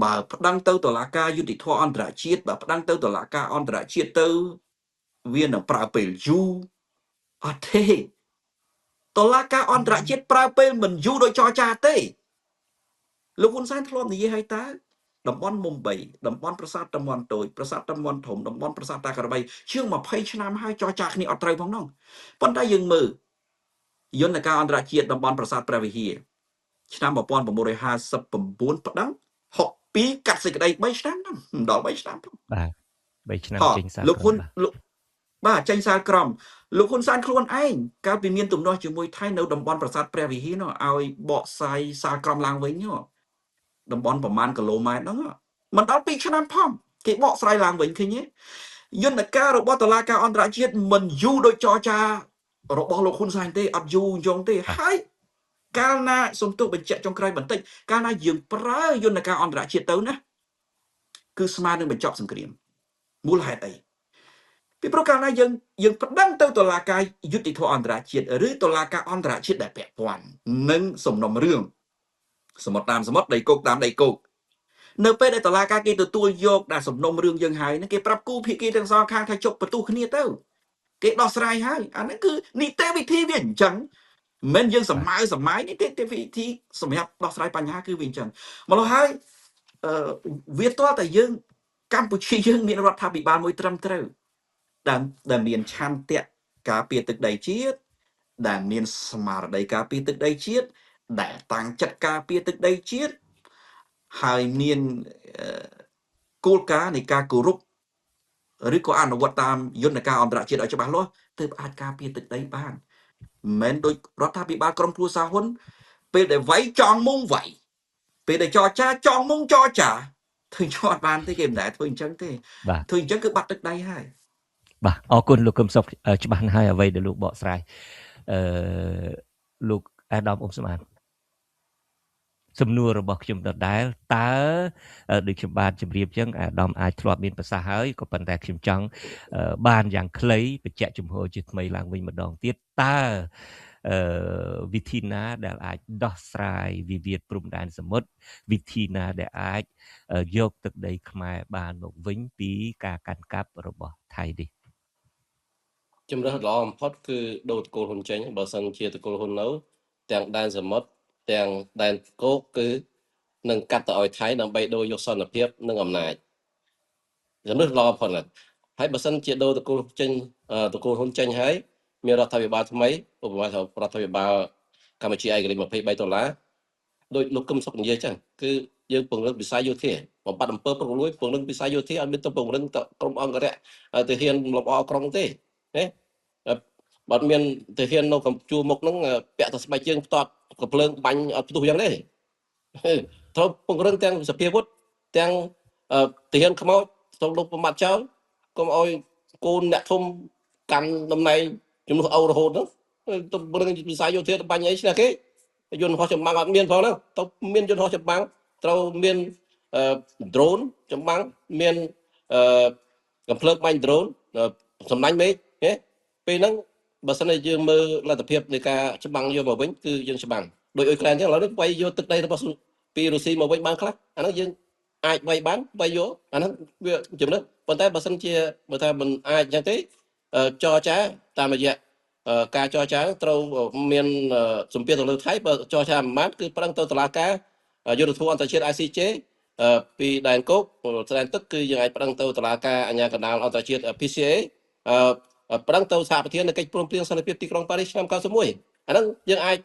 Speaker 3: បើប្តឹងទៅតុលាការយុត្តិធម៌អន្តរជាតិបើប្តឹងទៅតុលាការអន្តរជាតិទៅវានឹងប្រើពេលយូរអត់ទេតុលាការអន្តរជាតិប្រើពេលមិនយូរដូចចរចាទេលោកហ៊ុនសែនធ្លាប់និយាយឲ្យតើតំបន់មុំ3តំបន់ប្រាសាទតំបន់តូចប្រាសាទតំបន់ធំតំបន់ប្រាសាទតាក្របីជាង20ឆ្នាំហើយចរចាគ្នាអត់ត្រូវផងនោះប៉ុន្តែយើងមើលយន្តការអន្តរជាតិតំបន់ប្រាសាទព្រះវិហារឆ្នាំ1959ប្តឹង62កាត់សេចក្តី3ឆ្នាំហ្នឹងមិនដល់3ឆ្នាំផង
Speaker 1: បាទ3ឆ្នាំចេញសាល
Speaker 3: លោកហ៊ុនបាទចេញសាលក្រមលោកហ៊ុនសែនខ្លួនឯងកាលពីមានទំនាស់ជាមួយថៃនៅតំបន់ប្រាសាទព្រះវិហារនោះឲ្យបកស្រាយសាលក្រមឡើងវិញតំបន់ប្រមាណគីឡូម៉ែត្រហ្នឹងមិនដល់2ឆ្នាំផងគេបកស្រាយឡើងវិញឃើញទេយន្តការរបស់តុលាការអន្តរជាតិមិនយូរដូចចរចារបស់លោកហ៊ុនសែនទេអត់យូរយងទេហើយកាលណាសំទោសបញ្ជាក់ចុងក្រោយបន្តិចកាលណាយើងប្រើយន្តការអន្តរជាតិទៅណាគឺស្មើនឹងបញ្ចប់សង្គ្រាមមូលហេតុអីពីព្រោះកាលណាយើងប្តឹងទៅតុលាការយុត្តិធម៌អន្តរជាតិឬតុលាការអន្តរជាតិដែលពាក់ព័ន្ធនឹងសំណុំរឿងសមុទ្រតាមសមុទ្រដីគោកតាមដីគោកនៅពេលដែលតុលាការគេទទួលយកដែលសំណុំរឿងយើងហើយហ្នឹងគេប្រាប់គូភាគីទាំងសងខាងថាជប់បន្ទោសគ្នាទៅគេដោះស្រាយហើយអាហ្នឹងគឺនីតិវិធីវាអញ្ចឹងមិនយើងសម័យសម័យនីតិវិធីសម្រាប់ដោះស្រាយបញ្ហាគឺវាអញ្ចឹងម្ល៉េះហើយវាទាល់តែយើងកម្ពុជាយើងមានរដ្ឋាភិបាលមួយត្រឹមត្រូវដែលមានឆន្ទៈការពារទឹកដីជាតិដែលមានស្មារតីការពារទឹកដីជាតិដែលតាំងចិត្តការពារទឹកដីជាតិហើយមានគោលការណ៍នៃការគោរពឬក៏អនុវត្តតាមយន្តការអន្តរជាតិឲ្យច្បាស់លាស់ទើបអាចការពារទឹកដីបាន មិនមែនដូចរដ្ឋាភិបាលក្រុមគ្រួសារហ៊ុនពេលដែលវាយចង់មុងវាយពេលដែលចរចាចង់មុងចរចាធ្វើចអត់បានទេគេមិនដែលធ្វើអញ្ចឹងទេ
Speaker 1: បាទ
Speaker 3: ធ្វើអញ្ចឹងគឺបាត់ទឹកដៃហើយ
Speaker 1: បាទអរគុណលោកកឹមសុខច្បាស់ណាស់ហើយអ្វីដែលលោកបកស្រាយអឺលោកអាដាមអ៊ុំសំអានសំណួររបស់ខ្ញុំដដែលតើដូចខ្ញុំបានជម្រាបចឹងអាដាមអាចធ្លាប់មានប្រសាសន៍ហើយក៏ប៉ុន្តែខ្ញុំចង់បានយ៉ាងខ្លីបញ្ជាក់ជំហរជាថ្មីឡើងវិញម្ដងទៀតតើវិធីណាដែលអាចដោះស្រាយវិវាទព្រំដែនសមុទ្រវិធីណាដែលអាចយកទឹកដីខ្មែរបានមកវិញពីការកាន់កាប់របស់ថៃនេះ
Speaker 2: ជំរើសល្អបំផុតគឺដូរតកូលហ៊ុនចេញបើសិនជាតកូលហ៊ុននៅទាំងដែនសមុទ្រទាំងដែនគោកគឺនឹងកាត់ទៅឲ្យថៃដើម្បីដូរយកសន្តិភាពនិងអំណាចជំរើសល្អបំផុតហើយបើសិនជាដូរតកូលចេញតកូលហ៊ុនចេញហើយមានរដ្ឋាភិបាលថ្មីឧបមាថារដ្ឋាភិបាលកម្ពុជាឯករាជ្យ23ដុល្លារដោយលោកកឹមសុខនិយាយចឹងគឺយើងពង្រឹងវិស័យយោធាបំបត្តិអំពើពុករលួយពង្រឹងវិស័យយោធាអត់មានទៅពង្រឹងក្រុមអង្គរៈទាហានលំអក្រុងទេណាបើមានទាហាននៅកម្ពុជាមុខហ្នឹងពាក់តែស្បែកជើងផ្ទាត់កំភ្លើងបាញ់អត់ផ្ទុះយ៉ាងទេត្រូវពង្រឹងទាំងសភាវុធទាំងទាហានខ្មោចសូមលុបប្រមាត់ចោលកុំឲ្យកូនអ្នកធំកាន់តំណែងជំនួសឪរហូតហ្នឹងទៅពង្រឹងវិស័យយោធាទៅបាញ់អីឈ្នះគេយន្តហោះចម្បាំងអត់មានផងហ្នឹងទៅមានយន្តហោះចម្បាំងត្រូវមាន drone ចម្បាំងមានកំភ្លើងបាញ់ drone សំណាញ់មេឃពេលហ្នឹងបើសិនជាយើងមើលលទ្ធភាពនៃការច្បាំងយកមកវិញគឺយើងច្បាំងដោយអ៊ុយក្រែនអញ្ចឹងឥឡូវនេះវាយយកទឹកដីរបស់ពីរុស្ស៊ីមកវិញបានខ្លះអាហ្នឹងយើងអាចវាយបានវាយយកអាហ្នឹងវាចំណឹះប៉ុន្តែបើសិនជាបើថាមិនអាចអញ្ចឹងទេចរចាតាមរយៈការចរចាត្រូវមានសម្ពាធទៅលើថៃបើចរចាមិនបានគឺប្រឹងទៅតុលាការយុត្តិធម៌អន្តរជាតិ ICJ ពីដែនគោកដែនទឹកគឺយើងអាចប្រឹងទៅតុលាការអាជ្ញាកណ្ដាលអន្តរជាតិ PCA ប្រឹងទៅសហប្រធាននៃកិច្ចព្រមព្រៀងសន្តិភាពទីក្រុងប៉ារីសឆ្នាំ91អាហ្នឹងយើងអាច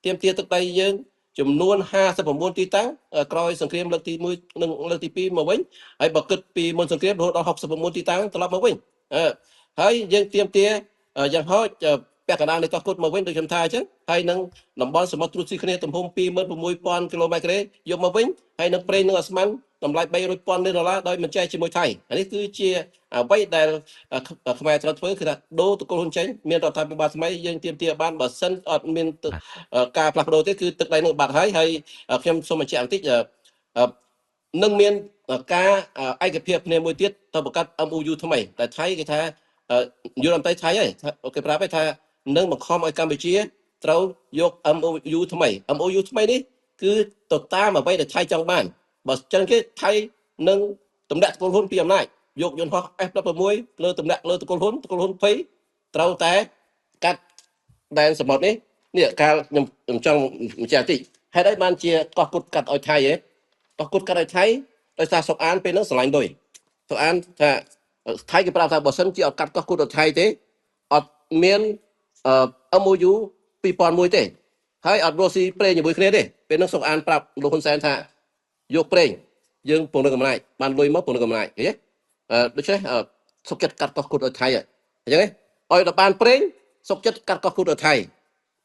Speaker 2: ទាមទារទឹកដីយើងចំនួន59ទីតាំងក្រោយសង្គ្រាមលើកទី1និងលើកទី2មកវិញហើយបើគិតពីមុនសង្គ្រាមរហូតដល់69ទីតាំងត្រឡប់មកវិញហើយយើងទាមទារយ៉ាងហោចពាក់កណ្ដាលនៃកោះគុតមកវិញដូចខ្ញុំថាអញ្ចឹងហើយនឹងតំបន់សមុទ្រត្រួតស៊ីគ្នាទំហំ26000គីឡូម៉ែត្រការ៉េយកមកវិញហើយនឹងប្រេងនឹងអាស្មានតម្លៃ300,000លានដុល្លារដោយមិនចែកជាមួយថៃអានេះគឺជាអ្វីដែលខ្មែរត្រូវធ្វើគឺថាដូរតកូលហ៊ុនចេញមានរដ្ឋាភិបាលថ្មីយើងទាមទារបានបើសិនអត់មានការផ្លាស់ប្ដូរទេគឺទឹកដីនឹងបាត់ហើយហើយខ្ញុំសូមបញ្ជាក់បន្តិចនឹងមានការឯកភាពគ្នាមួយទៀតទៅបង្កើត MOU ថ្មីតែថៃគេថាយុរដ្ឋមន្ត្រីថៃហើយគេប្រាប់ថានឹងបង្ខំឲ្យកម្ពុជាត្រូវយក MOU ថ្មី MOU ថ្មីនេះគឺទៅតាមអ្វីដែលថៃចង់បានបើចឹងគេថៃនឹងទម្លាក់តកូលហ៊ុនពីអំណាចយកយន្តហោះ F16 លើទម្លាក់លើតកូលហ៊ុនតកូលហ៊ុន20ត្រូវតែកាត់ដែនសមុទ្រនេះនេះកាលខ្ញុំចង់បញ្ជាក់តិចហេតុអីបានជាកោះគុតកាត់ឲ្យថៃហ៎កោះគុតកាត់ឲ្យថៃដោយសារសុកអានពេលហ្នឹងស្រឡាញ់លុយសុកអានថាថៃគេប្រាប់ថាបើសិនជាអត់កាត់កោះគុតឲ្យថៃទេអត់មាន MOU 2001ទេហើយអត់រស់ស៊ីប្រេងជាមួយគ្នាទេពេលហ្នឹងសុកអានប្រាប់លោកហ៊ុនសែនថាយកប្រេងយើងពង្រឹងអំណាចបានលុយមកពង្រឹងអំណាចឃើញទេដូច្នេះសុកចិត្តកាត់កោះគុតឲ្យថៃអញ្ចឹងឲ្យដល់បានប្រេងសុកចិត្តកាត់កោះគុតឲ្យថៃ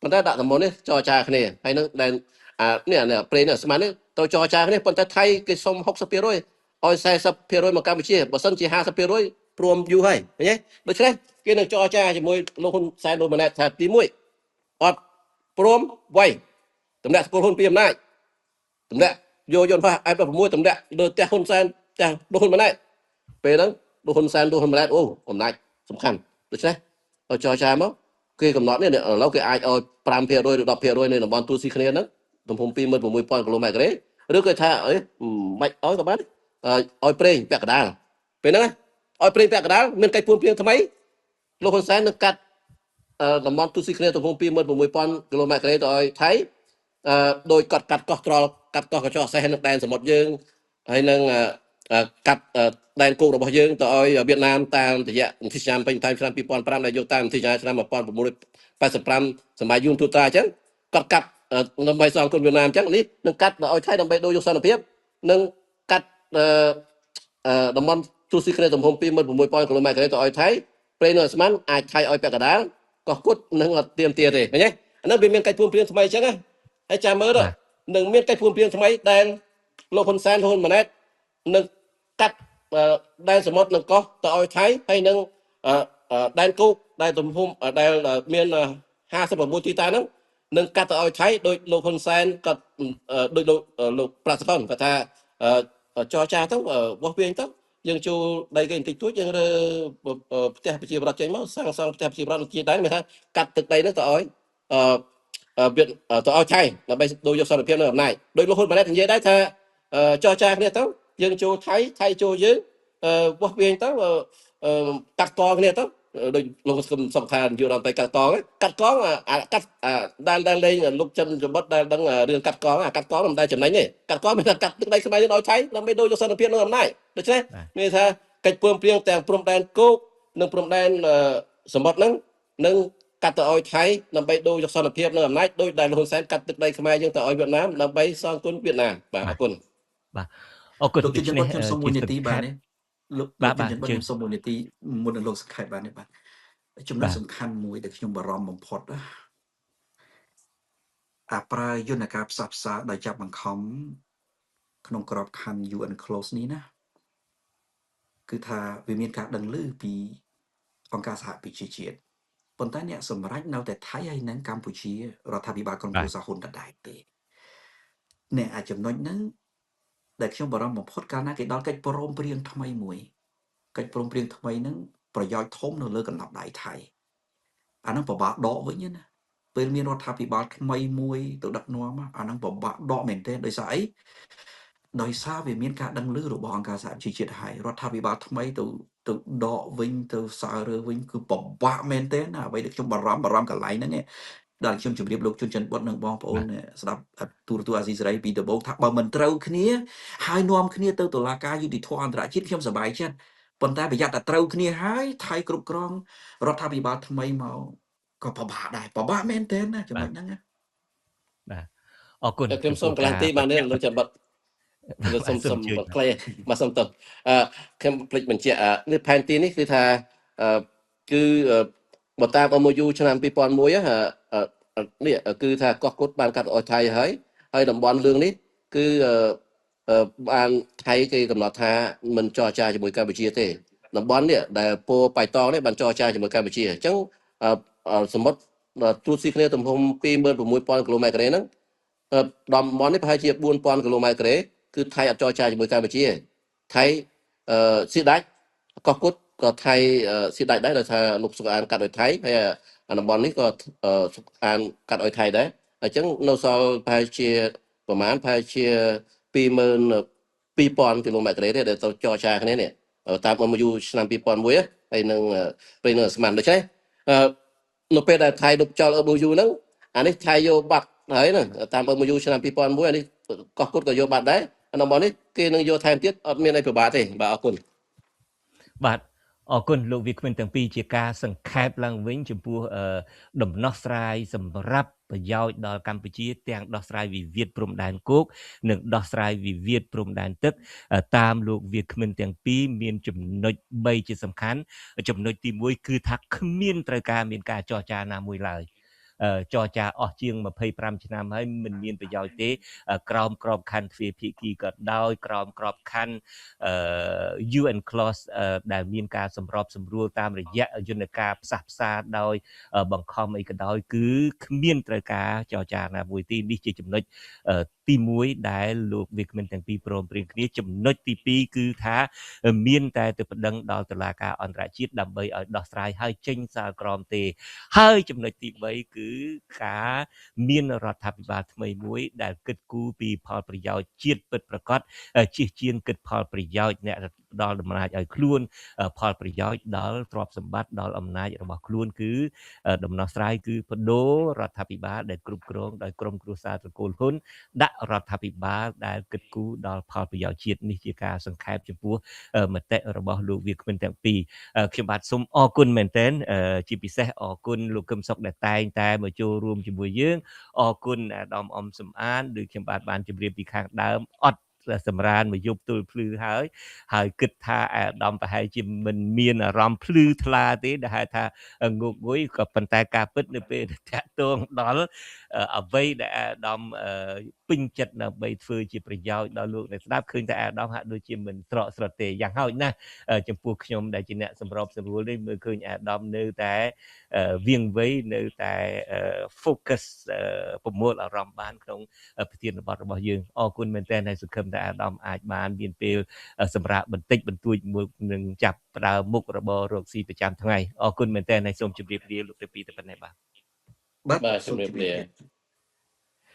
Speaker 2: ប៉ុន្តែដាក់តំបន់នេះចរចាគ្នាហើយនឹងដែលអានេះប្រេងនេះស្មាននេះត្រូវចរចាគ្នាប៉ុន្តែថៃគេសុំ60%ឲ្យ40%មកកម្ពុជាបើសិនជា50%ព្រមយូរហើយឃើញទេដូច្នេះគេនឹងចរចាជាមួយលោកហ៊ុនសែនលោកម៉ាណែតថាទី1អត់ព្រមវាយទម្លាក់ស្គាល់ហ៊ុនពីអំណាចទម្លាក់យកយន្តហោះ F16 ទម្លាក់លើផ្ទះហ៊ុនសែនផ្ទះលោកហ៊ុនម៉ាណែតពេលហ្នឹងលោកហ៊ុនសែនលោកហ៊ុនម៉ាណែតអូអំណាចសំខាន់ដូច្នេះឲ្យចរចាមកគេកំណត់នេះឥឡូវគេអាចឲ្យ5%ឬ10%នៃតំបន់ទូស៊ីគ្នាហ្នឹងទំហំ26000គីឡូម៉ែត្រការ៉េឬក៏ថាអីមិនឲ្យក៏បានឲ្យប្រេងពាក់កណ្ដាលពេលហ្នឹងឲ្យប្រេងពាក់កណ្ដាលមានកិច្ចព្រមព្រៀងថ្មីលោកហ៊ុនសែននឹងកាត់តំបន់ទូស៊ីគ្នាទំហំ26000គីឡូម៉ែត្រការ៉េទៅឲ្យថៃដោយកាត់កាត់កោះត្រល់កាត់កោះកញ្ចក់សេះនឹងដែនសមុទ្រយើងហើយនឹងកាត់ដែនគោករបស់យើងទៅឲ្យវៀតណាមតាមរយៈអធិញ្ញាពេញតាមឆ្នាំ2005ដែលយកតាមអធិញ្ញាឆ្នាំ1985សម័យយួនទូត្រាអញ្ចឹងគាត់កាត់ដើម្បីសងគុណវៀតណាមអញ្ចឹងនេះនឹងកាត់ទៅឲ្យថៃដើម្បីដូរយកសន្តិភាពនឹងកាត់តំបន់ទូស៊ីគ្នាទំហំ26000គីឡូម៉ែត្រការ៉េទៅឲ្យថៃប្រេងនៅអាស្មានអាចថៃឲ្យពាក់កណ្ដាល កោះគុតនឹងអត់ទៀមទាទេ ឃើញទេ? អានោះវាមានកិច្ចព្រមព្រៀងថ្មីអញ្ចឹងណា ហើយចាំមើល នឹងមានកិច្ចព្រមព្រៀងថ្មីដែលលោកហ៊ុនសែន ហ៊ុនម៉ាណែតនឹងកាត់ដែនសមុទ្រនឹងកោះទៅឲ្យថៃ ហើយនឹងដែនគោកដែលទំហំដែលមាន 59 ទីតាំងហ្នឹង នឹងកាត់ទៅឲ្យថៃ ដោយលោកហ៊ុនសែនគាត់ ដោយលោកប្រាក់សកលគាត់ថា ចរចាទៅ វាស់វែងទៅ យើងចូលដីគេបន្តិចតួច យើងរើផ្ទះប្រជាប្រដ្ឋចេញមក សាងសង់ផ្ទះប្រជាប្រដ្ឋជាដែរ មានថាកាត់ទឹកដីនោះទៅឲ្យអឺវៀតទៅឲ្យថៃ ដើម្បីដូរយកសន្តិភាពនៅអំណាច។ ដោយលោកហ៊ុនម៉ាណែតនិយាយដែរថា ចរចាគ្នាទៅ យើងចូលថៃ ថៃចូលយើង វាស់វែងទៅ កាត់កគ្នាទៅ ដូចលោកសុខថានាយករដ្ឋមន្ត្រីកាត់កង កាត់កងអាកាត់ដែលលេងលោកចិនសម្បត្តិដែលដឹងរឿងកាត់កង អាកាត់កងមិនដែលចំណេញទេ។ កាត់កងមានថាកាត់ទឹកដីខ្មែរយើងឲ្យថៃ ដើម្បីដូរយកសន្តិភាពនៅអំណាច។ ដូច្នេះមានថាកិច្ចព្រមព្រៀងទាំងព្រំដែនគោកនិងព្រំដែនសមុទ្រហ្នឹង នឹងកាត់ទៅឲ្យថៃ ដើម្បីដូរយកសន្តិភាពនៅអំណាច ដោយដែលហ៊ុនសែនកាត់ទឹកដីខ្មែរយើងទៅឲ្យវៀតណាម ដើម្បីសងគុណវៀតណាម។ បាទ អរគុណ
Speaker 1: ។ បាទ អរគុណ។
Speaker 3: លោកខ្ញុំសូម 1 នាទី បាទ នេះលោកខ្ញុំសូម 1 នាទីមុននឹងលោកសង្ខេប បាទ នេះ បាទ ចំណុចសំខាន់មួយដែលខ្ញុំបារម្ភបំផុតណា អាប្រើយន្តការផ្សះផ្សាដោយចាប់បង្ខំក្នុងក្របខ័ណ្ឌ UN Close នេះណា គឺថាវាមានការដឹងឮពីអង្គការសហប្រជាជាតិ ប៉ុន្តែអ្នកសម្រេចនៅតែថៃហើយនិងកម្ពុជា រដ្ឋាភិបាលក្រុមគ្រួសារហ៊ុនដដែលទេ។ អ្នកអាចចំណុចហ្នឹងដែលខ្ញុំបារម្ភបំផុត កាលណាគេដល់កិច្ចព្រមព្រៀងថ្មីមួយ កិច្ចព្រមព្រៀងថ្មីហ្នឹងប្រយោជន៍ធំនៅលើកណ្ដាប់ដៃថៃ អាហ្នឹងពិបាកដកវិញណា ពេលមានរដ្ឋាភិបាលថ្មីមួយទៅដឹកនាំ អាហ្នឹងពិបាកដកមែនទែន។ ដោយសារអី? ដោយសារវាមានការដឹងឮរបស់អង្គការសហប្រជាជាតិហើយ រដ្ឋាភិបាលថ្មីទៅដកវិញ ទៅសើរើវិញ គឺពិបាកមែនទែនណា។ អ្វីដែលខ្ញុំបារម្ភ បារម្ភកន្លែងហ្នឹង ដែលខ្ញុំជម្រាបលោកជុនច័ន្ទបុតនិងបងប្អូនស្ដាប់ទូរទស្សន៍អាស៊ីសេរីពីដំបូងថា បើមិនត្រូវគ្នាហើយនាំគ្នាទៅតុលាការយុត្តិធម៌អន្តរជាតិ ខ្ញុំសប្បាយចិត្ត ប៉ុន្តែប្រយ័ត្នតែត្រូវគ្នាហើយថៃគ្រប់គ្រងរដ្ឋាភិបាលថ្មីមក ក៏ពិបាកដែរ ពិបាកមែនទែនណាចំណុចហ្នឹងណា
Speaker 1: ។ បាទ អរគុណ
Speaker 2: ។ ខ្ញុំសូមកន្លះទីបានទេលោកច័ន្ទបុត? លោកសុំខ្លី បាទ សុំទៅ អឺខ្ញុំភ្លេចបញ្ជាក់ នេះផែនទីនេះគឺថា គឺបើតាម MOU ឆ្នាំ 2001 នេះ គឺថាកោះគុតបានកាត់អស់ថៃហើយ ហើយតំបន់លឿងនេះគឺបានថៃគេកំណត់ថាមិនចរចាជាមួយកម្ពុជាទេ តំបន់នេះដែលពោបៃតងនេះបានចរចាជាមួយកម្ពុជា។ អញ្ចឹងសមុទ្រទូតស៊ីគ្នាទំហំ 26000 គីឡូម៉ែត្រការ៉េហ្នឹង តំបន់នេះប្រហែលជា 4000 គីឡូម៉ែត្រការ៉េ គឺថៃអត់ចរចាជាមួយកម្ពុជា ថៃស៊ីដាច់ កោះគុតក៏ថៃស៊ីដាច់ដែរ ដោយថាលោកសុកអានកាត់ឲ្យថៃ ហើយតំបន់នេះក៏សុកអានកាត់ឲ្យថៃដែរ។ អញ្ចឹងនៅសល់ប្រហែលជាប្រហែលប្រហែលជា 22000 គីឡូម៉ែត្រការ៉េទេ ដែលទៅចរចាគ្នានេះតាម MOU ឆ្នាំ 2001 ហើយនឹងព្រៃនឹងស្មាន។ ដូច្នេះនៅពេលដែលថៃលុបចោល MOU ហ្នឹង អានេះថៃយកបាត់ហើយហ្នឹងតាម MOU ឆ្នាំ 2001 អានេះកោះគុតក៏យកបាត់ដែរ តំបន់នេះគេនឹងយកថែមទៀត អត់មានអីពិបាកទេ។ បាទ អរគុណ
Speaker 1: ។ បាទ អរគុណលោកវាគ្មិនទាំងពីរ ជាការសង្ខេបឡើងវិញចំពោះដំណោះស្រាយសម្រាប់ប្រយោជន៍ដល់កម្ពុជា ទាំងដោះស្រាយវិវាទព្រំដែនគោក និងដោះស្រាយវិវាទព្រំដែនទឹក។ តាមលោកវាគ្មិនទាំងពីរ មានចំណុច 3 ជាសំខាន់។ ចំណុចទី 1 គឺថាគ្មានត្រូវការមានការចរចាណាមួយឡើយ ចរចាអស់ជាង 25 ឆ្នាំហើយមិនមានប្រយោជន៍ទេ ក្រោមក្របខ័ណ្ឌទ្វេភាគីក៏ដោយ ក្រោមក្របខ័ណ្ឌ UN Clause ដែលមានការសម្របសម្រួលតាមរយៈយន្តការផ្សះផ្សាដោយបង្ខំអីក៏ដោយ គឺគ្មានត្រូវការចរចាណាមួយទី។ នេះជាចំណុចទី 1 ដែលលោកវាគ្មិនទាំងពីរព្រមព្រៀងគ្នា។ ចំណុចទី 2 គឺថាមានតែទៅប្តឹងដល់តុលាការអន្តរជាតិដើម្បីឲ្យដោះស្រាយឲ្យចេញសាលក្រមទេ ហើយចំណុចទី 3 គឺការមានរដ្ឋាភិបាលថ្មីមួយដែលគិតគូរពីផលប្រយោជន៍ជាតិពិតប្រាកដ ជៀសជាងគិតផលប្រយោជន៍អ្នកដល់អំណាចឲ្យខ្លួន ផលប្រយោជន៍ដល់ទ្រព្យសម្បត្តិដល់អំណាចរបស់ខ្លួន គឺដំណោះស្រាយគឺបដូររដ្ឋាភិបាលដែលគ្រប់គ្រងដោយក្រុមគ្រួសារត្រកូលហ៊ុន ដាក់រដ្ឋាភិបាលដែលគិតគូរដល់ផលប្រយោជន៍ជាតិ។ នេះជាការសង្ខេបចំពោះមតិរបស់លោកវាគ្មិនទាំងពីរ។ ខ្ញុំបាទសូមអរគុណមែនទែន ជាពិសេសអរគុណលោកកឹមសុខដែលតែងតែមកចូលរួមជាមួយយើង អរគុណអាដាមអំសំអាន ដូចខ្ញុំបាទបានជម្រាបពីខាងដើម អត់ សម្រានមួយយប់ទល់ភ្លឺហើយ ហើយគិតថាអាដាមប្រហែលជាមិនមានអារម្មណ៍ភ្លឺថ្លាទេ ដែលហៅថាងោកងុយ ក៏ប៉ុន្តែការពិតនៅពេលតាក់ទងដល់អ្វីដែលអាដាមពេញចិត្តដើម្បីធ្វើជាប្រយោជន៍ដល់លោកអ្នកស្ដាប់ ឃើញតែអាដាមហាក់ដូចជាមិនស្រកស្រត់ទេ។ យ៉ាងហោចណាស់ចំពោះខ្ញុំដែលជាអ្នកសម្របសម្រួលនេះ មើលឃើញអាដាមនៅតែវៀងវៃ នៅតែ focus ប្រមូលអារម្មណ៍បានក្នុងប្រធានបទរបស់យើង។ អរគុណមែនទែន ហើយសង្ឃឹមថាអាដាមអាចបានមានពេលសម្រាប់បន្តិចបន្តួចមួយនឹងចាប់ផ្ដើមមុខរបររកស៊ីប្រចាំថ្ងៃ។ អរគុណមែនទែន ហើយសូមជម្រាបលាលោកទៅពីតែប៉ុណ្ណេះ។ បាទ
Speaker 2: បាទ ជម្រាបលា។